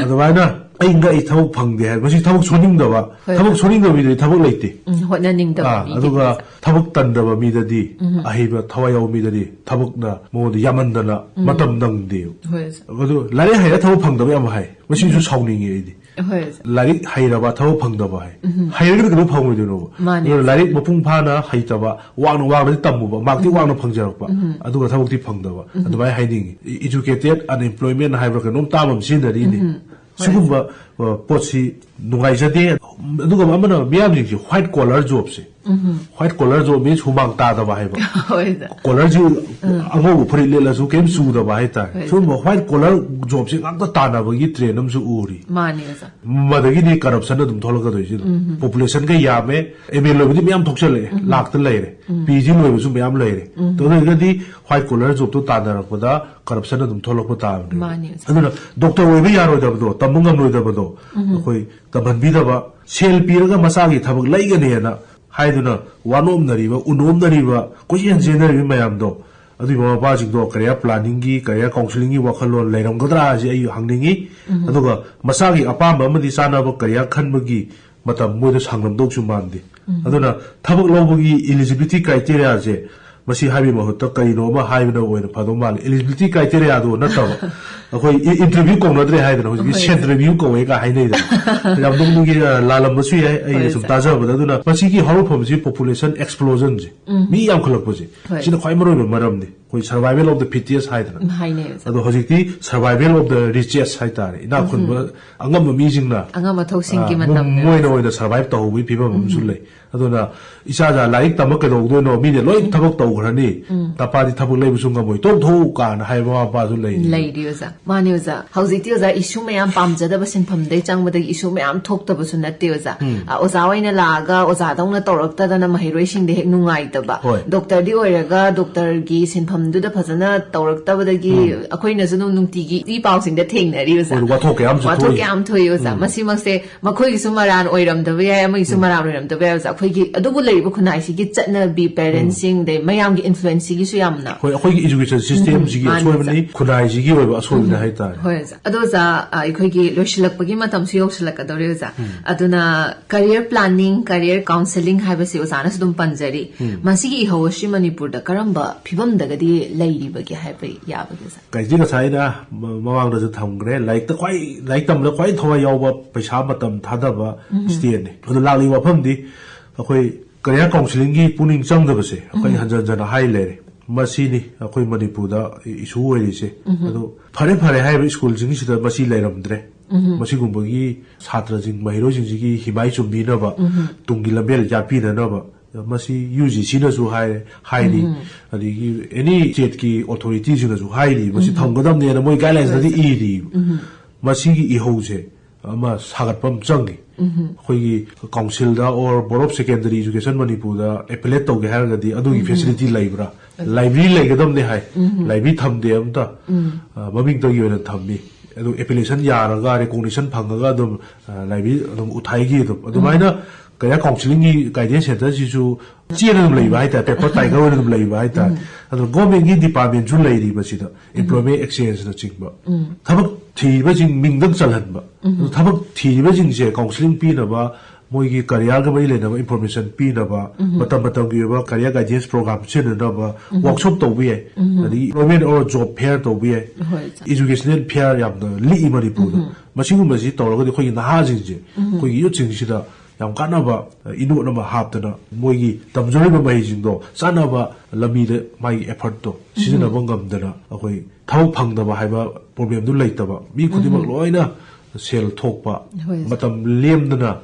ꯑꯗꯨꯃꯥꯏꯅ ꯑꯩ ꯉꯛꯏ, ꯊꯕꯛ ꯐꯪꯗꯦ ꯍꯥꯏ꯫ ꯃꯁꯤ ꯊꯕꯛ ꯁꯨꯍꯟꯅꯤꯡꯗꯕ꯫ ꯍꯣꯏ꯫ ꯊꯕꯛ ꯁꯨꯍꯟꯅꯤꯡꯗꯕ ꯃꯤꯗꯗꯤ ꯊꯕꯛ ꯂꯩꯇꯦ꯫ ꯎꯝ, ꯍꯣꯠꯅꯅꯤꯡꯗꯕ ꯑꯥ, ꯃꯤꯒꯤꯗꯤ ꯑꯗꯨꯒ ꯑꯣꯖꯥ꯫ ꯊꯕꯛ ꯇꯟꯗꯕ ꯃꯤꯗꯗꯤ, ꯑꯍꯩꯕ ꯊꯋꯥꯏ ꯌꯥꯎꯕ ꯃꯤꯗꯗꯤ ꯊꯕꯛꯅ ꯃꯉꯣꯟꯗ ꯌꯥꯝꯃꯟꯗꯅ ꯃꯇꯝ ꯅꯪꯗꯦꯕ꯫ ꯍꯣꯏ ꯑꯣꯖꯥ꯫ ꯑꯗꯨ ꯂꯥꯏꯔꯤꯛ ꯍꯩꯔ ꯊꯕꯛ ꯐꯪꯗꯕ ꯌꯥꯝ ꯍꯥꯏ꯫ ꯃꯁꯤꯁꯨ ꯁꯥꯎꯅꯤꯡꯉꯦ ꯑꯩꯗꯤ꯫ ꯍꯣꯏ ꯑꯣꯖꯥ꯫ ꯂꯥꯏꯔꯤꯛ ꯍꯩꯔꯕ ꯊꯕꯛ ꯐꯪꯗꯕ ꯍꯥꯏ꯫ ꯍꯩꯔꯒꯗꯤ ꯀꯩꯗꯧ ꯐꯪꯉꯣꯏꯗꯣꯏꯅꯣꯕ? ꯃꯥꯅꯦ꯫ ꯑꯗꯨꯅ ꯂꯥꯏꯔꯤꯛ ꯃꯄꯨꯡ ꯐꯥꯅ ꯍꯩꯇꯕ, ꯋꯥꯡꯅ ꯋꯥꯡꯅꯗꯤ ꯇꯝꯃꯨꯕ, ꯃꯥꯔꯛꯇꯤ ꯋꯥꯡꯅ ꯐꯪꯖꯔꯛꯄ, ꯑꯗꯨꯒ ꯊꯕꯛꯇꯤ ꯐꯪꯗꯕ꯫ ꯑꯗꯨꯃꯥꯏꯅ ꯍꯥꯏꯅꯤꯡꯉꯤ꯫ Educated unemployment ꯍꯥꯏꯕ꯭ꯔꯥ ꯀꯩꯅꯣꯝ ꯇꯥꯕ ꯑꯃ ꯁꯤꯖꯤꯟꯅꯔꯤꯅꯤ꯫ ꯍꯣꯏ꯫ ꯁꯤꯒꯨꯝꯕ, ꯑ, ꯄꯣꯠꯁꯤ ꯅꯨꯡꯉꯥꯏꯖꯗꯦ꯫ ꯑꯗꯨꯒ ꯑꯃꯅ ꯃꯤꯌꯥꯝꯁꯤꯡꯁꯦ white collar jobꯁꯦ White collar job means ꯍꯨꯃꯥꯡ ꯇꯥꯗꯕ ꯍꯥꯏꯕ꯫ ꯍꯣꯏ ꯁꯥꯔ꯫ Collar ꯁꯤ ꯑꯉꯧꯕ ꯐꯨꯔꯤꯠ ꯂꯤꯠꯂꯁꯨ ꯀꯩꯝ ꯆꯨꯗꯕ ꯍꯥꯏꯇꯥꯔꯦ꯫ ꯍꯣꯏ, ꯁꯤꯒꯨꯝꯕ white collar job ꯁꯤ ꯉꯥꯛꯇ ꯇꯥꯟꯅꯕꯒꯤ trend ꯑꯃꯁꯨ ꯎꯔꯤ꯫ ꯃꯥꯅꯦ ꯑꯣꯖꯥ꯫ ꯃꯗꯒꯤꯗꯤ corruption ꯑꯗꯨꯝ ꯊꯣꯛꯂꯛꯀꯗꯣꯏꯁꯤ ꯑꯗꯨꯝ꯫ Population ꯒ ꯌꯥꯝꯃꯦ, M A ꯂꯣꯏꯕꯗꯤ ꯃꯌꯥꯝ ꯊꯣꯛꯆꯜꯂꯛꯑꯦ, ꯂꯥꯛꯇ ꯂꯩꯔꯦ꯫ P G ꯂꯣꯏꯕꯁꯨ ꯃꯌꯥꯝ ꯂꯩꯔꯦ꯫ ꯑꯗꯨ ꯑꯣꯏꯔꯒꯗꯤ white collar job ꯇꯣ ꯇꯥꯟꯅꯔꯛꯄꯗ corruption ꯑꯗꯨꯝ ꯊꯣꯛꯂꯛꯄ ꯇꯥꯕꯅꯦ꯫ ꯃꯥꯅꯦ ꯑꯣꯖꯥ꯫ ꯑꯗꯨꯅ doctor ꯑꯣꯏꯕ ꯌꯥꯔꯣꯏꯗꯕꯗꯣ, ꯇꯝꯕ ꯉꯝꯂꯣꯏꯗꯕꯗꯣ ꯑꯩꯈꯣꯏ ꯇꯝꯍꯟꯕꯤꯗꯕ, ꯁꯦꯜ ꯄꯤꯔꯒ ꯃꯆꯥꯒꯤ ꯊꯕꯛ ꯂꯩꯒꯅꯦꯅ ꯍꯥꯏꯗꯨꯅ ꯋꯥꯅꯣꯝꯅꯔꯤꯕ, ꯎꯅꯣꯝꯅꯔꯤꯕ, ꯀꯣꯏꯆꯦꯟ ꯆꯦꯟꯅꯔꯤꯕ ꯃꯌꯥꯝꯗꯣ, ꯑꯗꯨꯒꯤ ꯃꯃꯥ ꯃꯄꯥꯁꯤꯡꯗꯣ career planning ꯒꯤ, career counselling ꯒꯤ ꯋꯥꯈꯜꯂꯣꯟ ꯂꯩꯔꯝꯒꯗ꯭ꯔꯥ ꯍꯥꯏꯁꯦ ꯑꯩ ꯍꯪꯅꯤꯡꯉꯤ꯫ ꯑꯗꯨꯒ ꯃꯁꯥꯒꯤ ꯑꯄꯥꯝꯕ ꯑꯃꯗꯤ ꯆꯥꯅꯕ career ꯈꯟꯕꯒꯤ ꯃꯇꯝ ꯃꯣꯏꯗ ꯁꯥꯡꯂꯝꯗꯧꯁꯨ ꯃꯥꯟꯗꯦ꯫ ꯑꯗꯨꯅ ꯊꯕꯛ ꯂꯧꯕꯒꯤ eligibility criteria ꯁꯦ ꯃꯁꯤ ꯍꯥꯏꯕꯒꯤ ꯃꯍꯨꯠꯇ ꯀꯔꯤꯅꯣ ꯑꯃ ꯍꯥꯏꯕꯅ ꯑꯣꯏꯅ ꯐꯗꯧ ꯃꯥꯜꯂꯦ꯫ Eligibility criteria ꯗꯣ ꯅꯠꯇꯕ ꯑꯩꯈꯣꯏ ꯏ-, interview ꯀꯧꯅꯗ꯭ꯔꯦ ꯍꯥꯏꯗꯅ, ꯍꯧꯖꯤꯛꯀꯤ ꯍꯣꯏ꯫ Sent review ꯀꯧꯋꯦꯒ ꯍꯥꯏꯅꯩꯗꯅ꯫ ꯌꯥꯝ ꯅꯣꯛꯅꯤꯡꯉꯤ, ꯑ, ꯂꯥꯜꯂꯝꯕꯁꯨ ꯌꯥꯏ, ꯑꯩꯅ ꯍꯣꯏ, ꯁꯨꯝ sir꯫ ꯇꯥꯖꯕꯗ꯫ ꯑꯗꯨꯅ ꯃꯁꯤꯒꯤ ꯍꯧꯔꯛꯐꯝꯁꯤ population explosion ꯁꯦ, ꯃꯤ ꯌꯥꯝꯈꯠꯂꯛꯄꯁꯦ, ꯍꯣꯏ꯫ ꯁꯤꯅ ꯈ꯭ꯋꯥꯏ ꯃꯔꯨꯑꯣꯏꯕ ꯃꯔꯝꯅꯤ꯫ ꯑꯩꯈꯣꯏ survival of the fittest ꯍꯥꯏꯗꯅ꯫ ꯎꯝ, ꯍꯥꯏꯅꯩ, sir꯫ ꯑꯗꯣ ꯍꯧꯖꯤꯛꯇꯤ survival of the richest ꯍꯥꯏꯇꯥꯔꯦ, ꯏꯅꯥꯛ ꯈꯨꯟꯕ ꯑꯉꯝꯕ ꯃꯤꯁꯤꯡꯅ, ꯑꯉꯝ ꯑꯊꯧꯁꯤꯡꯒꯤ ꯑ, ꯃꯇꯝꯅꯦ꯫ ꯃꯣꯏꯅ ꯑꯣꯏꯅ survive ꯇꯧꯍꯧꯕꯒꯤ ꯐꯤꯕꯝ ꯑꯃꯁꯨ ꯂꯩ꯫ ꯑꯗꯨꯅ ꯏꯆꯥ ꯏꯆꯥ ꯂꯥꯏꯔꯤꯛ ꯇꯝꯕ ꯀꯩꯗꯧꯗꯣꯏꯅꯣ, ꯃꯤꯅ ꯂꯣꯏ ꯊꯕꯛ ꯇꯧꯈ꯭ꯔꯅꯤ, ꯅꯄꯥꯗꯤ ꯊꯕꯛ ꯂꯩꯕꯁꯨ ꯉꯝꯃꯣꯏ, ꯇꯣꯛꯊꯣꯛꯎ ꯀꯥꯏꯅ ꯍꯥꯏꯕ ꯃꯃꯥ ꯃꯄꯥꯁꯨ ꯂꯩꯔꯤ꯫ ꯂꯩꯔꯤ ꯑꯣꯖꯥ꯫ ꯃꯥꯅꯦ ꯑꯣꯖꯥ꯫ ꯍꯧꯖꯤꯛꯇꯤ ꯑꯣꯖꯥ, issue ꯃꯌꯥꯝ ꯄꯥꯝꯖꯗꯕ ꯁꯤꯟꯐꯝꯗꯩ ꯆꯪꯕꯗꯒꯤ issue ꯃꯌꯥꯝ ꯊꯣꯛꯇꯕꯁꯨ ꯅꯠꯇꯦ ꯑꯣꯖꯥ꯫ ꯑ, ꯑꯣꯖꯥ ꯑꯣꯏꯅ ꯂꯥꯛꯑꯒ ꯑꯣꯖꯥꯗꯧꯅ ꯇꯧꯔꯛꯇꯗꯅ ꯃꯍꯩꯔꯣꯏꯁꯤꯡꯗ ꯍꯦꯛ ꯅꯨꯡꯉꯥꯏꯇꯕ꯫ ꯍꯣꯏ꯫ Doctor ꯗꯤ ꯑꯣꯏꯔꯒ doctor ꯒꯤ ꯁꯤꯟꯐꯝꯗꯨꯗ ꯐꯖꯅ ꯇꯧꯔꯛꯇꯕꯗꯒꯤ ꯑꯩꯈꯣꯏꯅꯁꯨ ꯑꯗꯨꯝ ꯅꯨꯡꯇꯤꯒꯤ ꯏ ꯄꯥꯎꯁꯤꯡꯗ ꯊꯦꯡꯅꯔꯤ ꯑꯣꯖꯥ꯫ ꯍꯣꯏ, ꯋꯥꯊꯣꯛ ꯀꯌꯥ ꯑꯃꯁꯨ ꯋꯥꯊꯣꯛ ꯊꯣꯛꯏ꯫ ꯀꯌꯥ ꯑꯃ ꯊꯣꯛꯏ ꯑꯣꯖꯥ꯫ ꯃꯁꯤꯃꯛꯁꯦ ꯃꯈꯣꯏꯒꯤꯁꯨ ꯃꯔꯥꯟ ꯑꯣꯏꯔꯝꯗꯕ ꯌꯥꯏ, ꯑꯃꯒꯤꯁꯨ ꯃꯔꯥꯟ ꯑꯣꯏꯔꯝꯗꯕ ꯌꯥꯏ ꯑꯣꯖꯥ꯫ ꯑꯩꯈꯣꯏꯒꯤ ꯑꯗꯨꯕꯨ ꯂꯩꯔꯤꯕ ꯈꯨꯟꯅꯥꯏꯁꯤꯒꯤ ꯆꯠꯅꯕꯤ, parents ꯁꯤꯡ, ꯑꯗꯩ ꯃꯌꯥꯝꯒꯤ influence ꯁꯤꯒꯤꯁꯨ ꯌꯥꯝꯅ ꯍꯣꯏ, ꯑꯩꯈꯣꯏꯒꯤ education system ꯁꯤꯒꯤ ꯃꯥꯅꯤ, ꯑꯁꯣꯏꯕꯅꯤ, ꯈꯨꯟꯅꯥꯏꯁꯤꯒꯤ ꯑꯣꯏꯕ ꯑꯁꯣꯏꯕꯅꯤ ꯍꯥꯏꯇꯥꯔꯦ꯫ ꯍꯣꯏ ꯑꯣꯖꯥ꯫ ꯑꯗꯣ ꯑꯣꯖꯥ, ꯑ, ꯑꯩꯈꯣꯏꯒꯤ ꯂꯣꯏꯁꯤꯜꯂꯛꯄꯒꯤ ꯃꯇꯝꯁꯨ ꯌꯧꯁꯤꯜꯂꯛꯀꯗꯧꯔꯦ ꯑꯣꯖꯥ꯫ ꯑꯗꯨꯅ career planning, career counselling ꯍꯥꯏꯕꯁꯤ ꯑꯣꯖꯥꯅꯁꯨ ꯑꯗꯨꯝ ꯄꯟꯖꯔꯤ꯫ ꯃꯁꯤꯒꯤ ꯏꯍꯧ ꯑꯁꯤ ꯃꯅꯤꯄꯨꯔꯗ ꯀꯔꯝꯕ ꯐꯤꯕꯝꯗꯒꯗꯤ ꯂꯩꯔꯤꯕꯒꯦ ꯍꯥꯏꯕ ꯌꯥꯕꯒꯦ ꯑꯣꯖꯥ? ꯀꯩꯁꯤ ꯉꯁꯥꯏ ꯑꯩꯅ ꯃ-, ꯃꯃꯥꯡꯗꯁꯨ ꯊꯝꯈ꯭ꯔꯦ, ꯂꯥꯏꯔꯤꯛꯇ ꯈ꯭ꯋꯥꯏ, ꯂꯥꯏꯔꯤꯛ ꯇꯝꯕꯗ ꯈ꯭ꯋꯥꯏ ꯊꯋꯥꯏ ꯌꯥꯎꯕ, ꯄꯩꯁꯥ ꯃꯇꯝ ꯊꯥꯗꯕ stateꯅꯤ꯫ ꯑꯗꯨ ꯂꯥꯛꯂꯤꯕ ꯋꯥꯐꯝꯗꯤ ꯑꯩꯈꯣꯏ career counselling ꯒꯤ ꯄꯨꯛꯅꯤꯡ ꯆꯪꯗꯕꯁꯦ ꯑꯩꯈꯣꯏ ꯍꯟꯖꯟ ꯍꯟꯖꯟꯅ ꯍꯥꯏ ꯂꯩꯔꯦ꯫ ꯃꯁꯤꯅꯤ ꯑꯩꯈꯣꯏ ꯃꯅꯤꯄꯨꯔꯗ issue ꯑꯣꯏꯔꯤꯁꯦ꯫ ꯑꯗꯣ ꯐꯔꯦ ꯐꯔꯦ ꯍꯥꯏꯔꯤꯕ school ꯁꯤꯡꯁꯤꯗ ꯃꯁꯤ ꯂꯩꯔꯝꯗ꯭ꯔꯦ꯫ ꯃꯁꯤꯒꯨꯝꯕꯒꯤ ꯁꯥꯇ꯭ꯔꯁꯤꯡ, ꯃꯍꯩꯔꯣꯏꯁꯤꯡꯁꯤꯒꯤ ꯍꯤꯃꯥꯏ ꯆꯨꯝꯕꯤꯅꯕ, ꯇꯨꯡꯒꯤ ꯂꯝꯕꯦꯜ ꯌꯥꯠꯄꯤꯅꯅꯕ, ꯃꯁꯤ ꯌꯨ ꯖꯤ ꯁꯤꯅꯁꯨ ꯍꯥꯏ, ꯍꯥꯏꯔꯤ꯫ ꯑꯗꯒꯤ ꯑꯦꯅꯤ ꯁ꯭ꯇꯦꯠꯀꯤ ꯑꯣꯊꯣꯔꯤꯇꯤꯁꯤꯡꯅꯁꯨ ꯍꯥꯏꯔꯤ, ꯃꯁꯤ ꯊꯝꯒꯗꯕꯅꯦꯅ ꯃꯣꯏ ꯒꯥꯏꯗꯂꯥꯏꯟꯁꯇꯗꯤ ꯏꯔꯤ꯫ ꯃꯁꯤꯒꯤ ꯏꯍꯧꯁꯦ ꯑꯃ ꯁꯥꯒꯠꯄ ꯑꯃ ꯆꯪꯉꯤ꯫ ꯑꯩꯈꯣꯏꯒꯤ ꯀꯥꯎꯟꯁꯤꯜꯗ or board of secondary education ꯃꯅꯤꯄꯨꯔꯗ ꯑꯦꯄꯤꯂꯦꯠ ꯇꯧꯒꯦ ꯍꯥꯏꯔꯒꯗꯤ ꯑꯗꯨꯒꯤ ꯐꯦꯁꯤꯂꯤꯇꯤ ꯂꯩꯕ꯭ꯔꯥ? ꯂꯥꯏꯕ꯭ꯔꯦꯔꯤ ꯂꯩꯒꯗꯕꯅꯦ ꯍꯥꯏ꯫ ꯂꯥꯏꯕ꯭ꯔꯦꯔꯤ ꯊꯝꯗꯦ ꯑꯝꯇ꯫ ꯑ, ꯃꯃꯤꯡꯇꯒꯤ ꯑꯣꯏꯅ ꯊꯝꯃꯤ꯫ ꯑꯗꯨ ꯑꯦꯄꯤꯂꯦꯁꯟ ꯌꯥꯔꯒ, ꯔꯦꯀꯣꯒꯅꯤꯁꯟ ꯐꯪꯉꯒ ꯑꯗꯨꯝ, ꯑ, ꯂꯥꯏꯕ꯭ꯔꯦꯔꯤ ꯑꯗꯨꯝ ꯎꯊꯥꯏꯒꯤ ꯑꯗꯨꯝ꯫ ꯑꯗꯨꯃꯥꯏꯅ ꯀꯔꯤꯌꯥ ꯀꯥꯎꯟꯁꯤꯂꯤꯡꯒꯤ ꯒꯥꯏꯗꯦꯟꯁ ꯁꯦꯟꯇꯔꯁꯤꯁꯨ ꯆꯦꯅ ꯑꯗꯨꯝ ꯂꯩꯕ ꯍꯥꯏꯇꯥꯔꯦ, ꯄꯦꯄꯔ ꯇꯥꯏꯒꯔ ꯑꯣꯏꯅ ꯑꯗꯨꯝ ꯂꯩꯕ ꯍꯥꯏꯇꯥꯔꯦ꯫ ꯑꯗꯨꯅ ꯒꯣꯔꯃꯦꯟꯒꯤ ꯗꯤꯄꯥꯔꯠꯃꯦꯟꯁꯨ ꯂꯩꯔꯤ ꯃꯁꯤꯗ, ꯑꯦꯝꯄ꯭ꯂꯣꯏꯃꯦꯟ ꯑꯦꯛꯁꯆꯦꯟꯖꯅꯆꯤꯡꯕ꯫ ꯊꯕꯛ ꯊꯤꯔꯤꯕꯁꯤꯡ ꯃꯤꯡꯗꯪ ꯆꯜꯍꯟꯕ꯫ ꯑꯗꯨ ꯊꯕꯛ ꯊꯤꯔꯤꯕꯁꯤꯡꯁꯦ ꯀꯥꯎꯟꯁꯤꯂꯤꯡ ꯄꯤꯅꯕ, ꯃꯣꯏꯒꯤ ꯀꯔꯤꯌꯔꯒ ꯃꯔꯤ ꯂꯩꯅꯕ ꯏꯟꯐꯣꯔꯃꯦꯁꯟ ꯄꯤꯅꯕ, ꯃꯇꯝ ꯃꯇꯝꯒꯤ ꯑꯣꯏꯕ ꯀꯔꯤꯌꯔ ꯒꯥꯏꯗꯦꯟꯁ ꯄ꯭ꯔꯣꯒ꯭ꯔꯥꯝ ꯁꯤꯖꯤꯟꯅꯅꯕ ꯋꯥꯔꯛꯁꯣꯞ ꯇꯧꯕ ꯌꯥꯏ꯫ ꯑꯗꯒꯤ ꯑꯦꯝꯄ꯭ꯂꯣꯏꯃꯦꯟ ꯑꯣꯔ ꯖꯣꯕ ꯐꯦꯌꯔ ꯇꯧꯕ ꯌꯥꯏ꯫ ꯍꯣꯏ, ꯏꯖꯨꯀꯦꯁꯅꯦꯜ ꯐꯦꯌꯔ ꯌꯥꯝꯅ ꯂꯤꯛꯏ ꯃꯅꯤꯄꯨꯔꯗ꯫ ꯃꯁꯤꯒꯨꯝꯕꯁꯤ ꯇꯧꯔꯒꯗꯤ ꯑꯩꯈꯣꯏꯒꯤ ꯅꯍꯥꯁꯤꯡꯁꯦ, ꯑꯩꯈꯣꯏꯒꯤ ꯌꯨꯠꯁꯤꯡꯁꯤꯗ ꯌꯥꯝ ꯀꯥꯟꯅꯕ, ꯑ, ꯏꯅꯣꯠ ꯑꯃ ꯍꯥꯞꯇꯅ ꯃꯣꯏꯒꯤ ꯇꯝꯖꯔꯤꯕ ꯃꯍꯩꯁꯤꯡꯗꯣ ꯆꯥꯅꯕ ꯂꯝꯕꯤꯗ ꯃꯥꯒꯤ ꯑꯦꯐꯔꯠꯇꯣ ꯁꯤꯖꯤꯟꯅꯕ ꯉꯝꯗꯅ ꯑꯩꯈꯣꯏ ꯊꯕꯛ ꯐꯪꯗꯕ ꯍꯥꯏꯕ ꯄ꯭ꯔꯣꯕ꯭ꯂꯦꯝꯗꯨ ꯂꯩꯇꯕ, ꯃꯤ ꯈꯨꯗꯤꯡꯃꯛ ꯂꯣꯏꯅ ꯁꯦꯜ ꯊꯣꯛꯄ, ꯍꯣꯏ꯫ ꯃꯇꯝ ꯂꯦꯝꯗꯅ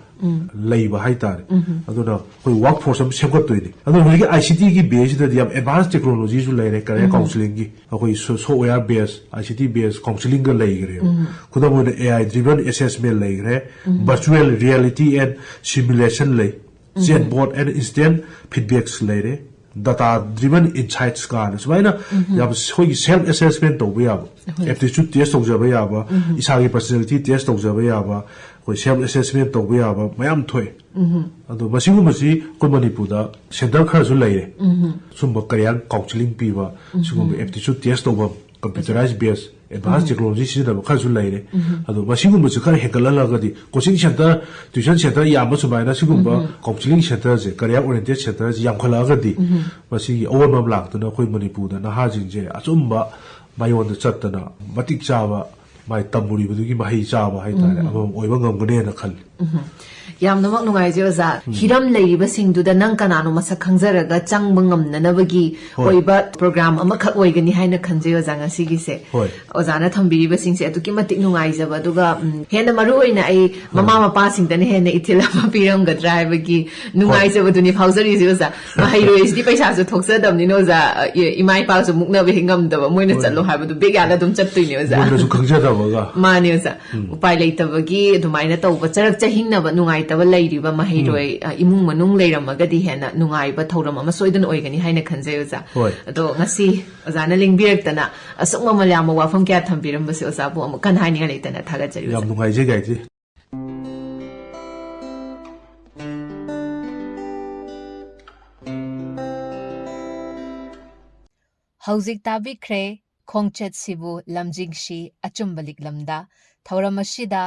ꯂꯩꯕ ꯍꯥꯏꯇꯥꯔꯦ꯫ ꯑꯗꯨꯅ ꯑꯩꯈꯣꯏ ꯋꯥꯔꯛ ꯐꯣꯔꯁ ꯑꯃ ꯁꯦꯝꯒꯠꯇꯣꯏꯅꯤ꯫ ꯑꯗꯣ ꯍꯧꯖꯤꯛꯀꯤ ꯑꯥꯏ ꯁꯤ ꯇꯤꯒꯤ ꯕꯦꯁꯁꯤꯗꯗꯤ ꯌꯥꯝ ꯑꯦꯗꯚꯥꯟꯁ ꯇꯦꯛꯅꯣꯂꯣꯖꯤꯁꯨ ꯂꯩꯔꯦ, ꯀꯔꯤꯌꯔ ꯀꯥꯎꯟꯁꯤꯂꯤꯡꯒꯤ꯫ ꯑꯩꯈꯣꯏ ꯁꯣ-, software best, I C T ꯕꯦꯁ ꯀꯥꯎꯟꯁꯤꯂꯤꯡꯒ ꯂꯩꯈ꯭ꯔꯦꯕ꯫ ꯈꯨꯗꯝ ꯑꯣꯏꯅ, ꯑꯦ ꯑꯥꯏ ꯗ꯭ꯔꯤꯚꯟ ꯑꯦꯁꯦꯁꯃꯦꯟ ꯂꯩꯈ꯭ꯔꯦ, ꯚꯔꯆꯨꯋꯦꯜ ꯔꯤꯌꯦꯂꯤꯇꯤ ꯑꯦꯟ ꯁꯤꯃꯨꯂꯦꯁꯟ ꯂꯩ, ꯆꯦꯠꯕꯣꯠ ꯑꯦꯟ ꯏꯟꯁꯇꯦꯟ ꯐꯤꯗꯕꯦꯛꯁ ꯂꯩꯔꯦ, ꯗꯇꯥ ꯗ꯭ꯔꯤꯚꯟ ꯏꯟꯁꯥꯏꯠꯁ ꯀꯥꯏꯅ ꯁꯨꯃꯥꯏꯅ ꯌꯥꯝ ꯑꯩꯈꯣꯏꯒꯤ ꯁꯦꯜꯐ ꯑꯦꯁꯦꯁꯃꯦꯟ ꯇꯧꯕ ꯌꯥꯕ, ꯍꯣꯏ꯫ ꯑꯦꯞꯇꯤꯆꯨꯠ ꯇꯦꯁ ꯇꯧꯖꯕ ꯌꯥꯕ, ꯏꯁꯥꯒꯤ ꯄꯔꯁꯅꯦꯂꯤꯇꯤ ꯇꯦꯁ ꯇꯧꯖꯕ ꯌꯥꯕ, ꯑꯩꯈꯣꯏ ꯁꯦꯜꯐ ꯑꯦꯁꯦꯁꯃꯦꯟ ꯇꯧꯕ ꯌꯥꯕ ꯃꯌꯥꯝ ꯊꯣꯛꯑꯦ꯫ ꯑꯗꯣ ꯃꯁꯤꯒꯨꯝꯕꯁꯤ ꯑꯩꯈꯣꯏ ꯃꯅꯤꯄꯨꯔꯗ ꯁꯦꯟꯇꯔ ꯈꯔꯁꯨ ꯂꯩꯔꯦ꯫ ꯁꯨꯝꯕ ꯀꯔꯤꯌꯔ ꯀꯥꯎꯟꯁꯤꯂꯤꯡ ꯄꯤꯕ, ꯁꯤꯒꯨꯝꯕ ꯑꯦꯞꯇꯤꯆꯨꯠ ꯇꯦꯁ ꯇꯧꯕ, ꯀꯝꯄ꯭ꯌꯨꯇꯔꯥꯏꯖ ꯕꯦꯁ, ꯑꯦꯗꯚꯥꯟꯁ ꯇꯦꯛꯅꯣꯂꯣꯖꯤ ꯁꯤꯖꯤꯟꯅꯕ ꯈꯔꯁꯨ ꯂꯩꯔꯦ꯫ ꯑꯗꯣ ꯃꯁꯤꯒꯨꯝꯕꯁꯦ ꯈꯔ ꯍꯦꯟꯒꯠꯍꯜꯂꯒꯗꯤ, ꯀꯣꯆꯤꯡ ꯁꯦꯟꯇꯔ, ꯇ꯭ꯋꯤꯁꯟ ꯁꯦꯟꯇꯔ ꯌꯥꯝꯕ ꯁꯨꯃꯥꯏꯅ ꯁꯤꯒꯨꯝꯕ ꯀꯥꯎꯟꯁꯤꯂꯤꯡ ꯁꯦꯟꯇꯔꯁꯦ, ꯀꯔꯤꯌꯔ ꯑꯣꯔꯤꯌꯦꯟꯇꯦꯠ ꯁꯦꯟꯇꯔꯁꯦ ꯌꯥꯝꯈꯠꯂꯛꯑꯒꯗꯤ, ꯃꯁꯤꯒꯤ ꯑꯑꯣꯟꯕ ꯑꯃ ꯂꯥꯛꯇꯨꯅ ꯑꯩꯈꯣꯏ ꯃꯅꯤꯄꯨꯔꯗ ꯅꯍꯥꯁꯤꯡꯁꯦ ꯑꯆꯨꯝꯕ ꯃꯥꯏꯌꯣꯟꯗ ꯆꯠꯇꯅ ꯃꯇꯤꯛ ꯆꯥꯕ, ꯃꯥꯏ ꯇꯝꯃꯨꯔꯤꯕꯗꯨꯒꯤ ꯃꯍꯩ ꯆꯥꯕ ꯍꯥꯏꯇꯥꯔꯦ, ꯑꯃꯃꯝ ꯑꯣꯏꯕ ꯉꯝꯒꯅꯦꯅ ꯈꯜꯂꯤ꯫ ꯎꯝ꯫ ꯌꯥꯝꯅꯃꯛ ꯅꯨꯡꯉꯥꯏꯖꯩ ꯑꯣꯖꯥ꯫ ꯍꯤꯔꯝ ꯂꯩꯔꯤꯕꯁꯤꯡꯗꯨꯗ ꯅꯪ ꯀꯅꯥꯅꯣ ꯃꯁꯛ ꯈꯪꯖꯔꯒ ꯆꯪꯕ ꯉꯝꯅꯅꯕꯒꯤ ꯍꯣꯏ꯫ ꯑꯣꯏꯕ ꯄ꯭ꯔꯣꯒ꯭ꯔꯥꯝ ꯑꯃꯈꯛ ꯑꯣꯏꯒꯅꯤ ꯍꯥꯏꯅ ꯈꯟꯖꯩ ꯑꯣꯖꯥ ꯉꯁꯤꯒꯤꯁꯦ꯫ ꯍꯣꯏ꯫ ꯑꯣꯖꯥꯅ ꯊꯝꯕꯤꯔꯤꯕꯁꯤꯡꯁꯦ ꯑꯗꯨꯛꯀꯤ ꯃꯇꯤꯛ ꯅꯨꯡꯉꯥꯏꯖꯕ, ꯑꯗꯨꯒ, ꯎꯝ, ꯍꯦꯟꯅ ꯃꯔꯨ ꯑꯣꯏꯅ ꯑꯩ ꯃꯃꯥ ꯃꯄꯥꯁꯤꯡꯗꯅ ꯍꯦꯟꯅ ꯏꯊꯤꯜ ꯑꯃ ꯄꯤꯔꯝꯒꯗ꯭ꯔꯥ ꯍꯥꯏꯕꯒꯤ ꯅꯨꯡꯉꯥꯏꯖꯕꯗꯨꯅꯤ ꯐꯥꯎꯖꯔꯤꯁꯦ ꯑꯣꯖꯥ꯫ ꯃꯍꯩꯔꯣꯏꯁꯤꯗꯤ ꯄꯩꯁꯥꯁꯨ ꯊꯣꯛꯆꯗꯕꯅꯤꯅ ꯑꯣꯖꯥ, ꯏ-, ꯏꯃꯥ ꯏꯄꯥꯁꯨ ꯃꯨꯛꯅꯕ ꯍꯦꯛ ꯉꯝꯗꯕ, ꯃꯣꯏꯅ ꯍꯣꯏ꯫ ꯆꯠꯂꯣ ꯍꯥꯏꯕꯗꯨ ꯕꯦꯛ ꯌꯥꯜꯂ ꯑꯗꯨꯝ ꯆꯠꯇꯣꯏꯅꯦ ꯑꯣꯖꯥ꯫ ꯃꯨꯟꯅꯁꯨ ꯈꯪꯖꯗꯕꯒ꯫ ꯃꯥꯅꯦ ꯑꯣꯖꯥ꯫ ꯎꯝ꯫ ꯎꯄꯥꯏ ꯂꯩꯇꯕꯒꯤ ꯑꯗꯨꯃꯥꯏꯅ ꯇꯧꯕ, ꯆꯔꯛ ꯆꯍꯤꯡꯅꯕ, ꯅꯨꯡꯉꯥꯏꯇꯕ ꯂꯩꯔꯤꯕ ꯃꯍꯩꯔꯣꯏ, ꯎꯝ꯫ ꯑ, ꯏꯃꯨꯡ ꯃꯅꯨꯡ ꯂꯩꯔꯝꯃꯒꯗꯤ ꯍꯦꯟꯅ ꯅꯨꯡꯉꯥꯏꯕ ꯊꯧꯔꯝ ꯑꯃ ꯁꯣꯏꯗꯅ ꯑꯣꯏꯒꯅꯤ ꯍꯥꯏꯅ ꯈꯟꯖꯩ ꯑꯣꯖꯥ꯫ ꯍꯣꯏ꯫ ꯑꯗꯣ ꯉꯁꯤ ꯑꯣꯖꯥꯅ ꯂꯦꯡꯕꯤꯔꯛꯇꯅ ꯑꯁꯨꯛ ꯃꯃꯜ ꯌꯥꯝꯕ ꯋꯥꯐꯝ ꯀꯌꯥ ꯊꯝꯕꯤꯔꯝꯕꯁꯦ ꯑꯣꯖꯥꯕꯨ ꯑꯃꯨꯛ ꯍꯟꯅ ꯍꯥꯏꯅꯤꯡꯉꯥꯏ ꯂꯩꯇꯅ ꯊꯥꯒꯠꯆꯔꯤ ꯑꯣꯖꯥ꯫ ꯌꯥꯝ ꯅꯨꯡꯉꯥꯏꯖꯩ ꯒꯥꯌꯇ꯭ꯔꯤ꯫ ꯍꯧꯖꯤꯛ ꯇꯥꯕꯤꯈ꯭ꯔꯦ ꯈꯣꯡꯆꯠꯁꯤꯕꯨ ꯂꯝꯖꯤꯡꯁꯤ ꯑꯆꯨꯝꯕ ꯂꯤꯛꯂꯝꯗ꯫ ꯊꯧꯔꯝ ꯑꯁꯤꯗ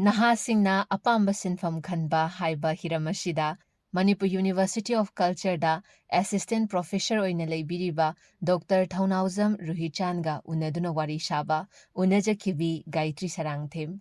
ꯅꯍꯥꯁꯤꯡꯅ ꯑꯄꯥꯝꯕ ꯁꯤꯟꯐꯝ ꯈꯟꯕ ꯍꯥꯏꯕ ꯍꯤꯔꯝ ꯑꯁꯤꯗ Manipur University of Cultureꯗ Assistant Professor ꯑꯣꯏꯅ ꯂꯩꯕꯤꯔꯤꯕ ꯗꯣꯛꯇꯔ ꯊꯧꯅꯥꯎꯖꯝ ꯔꯨꯍꯤꯆꯥꯟꯒ ꯎꯅꯗꯨꯅ ꯋꯥꯔꯤ ꯁꯥꯕ ꯎꯅꯖꯈꯤꯕꯤ ꯒꯥꯌꯇ꯭ꯔꯤ ꯁꯔꯥꯡꯊꯦꯝ꯫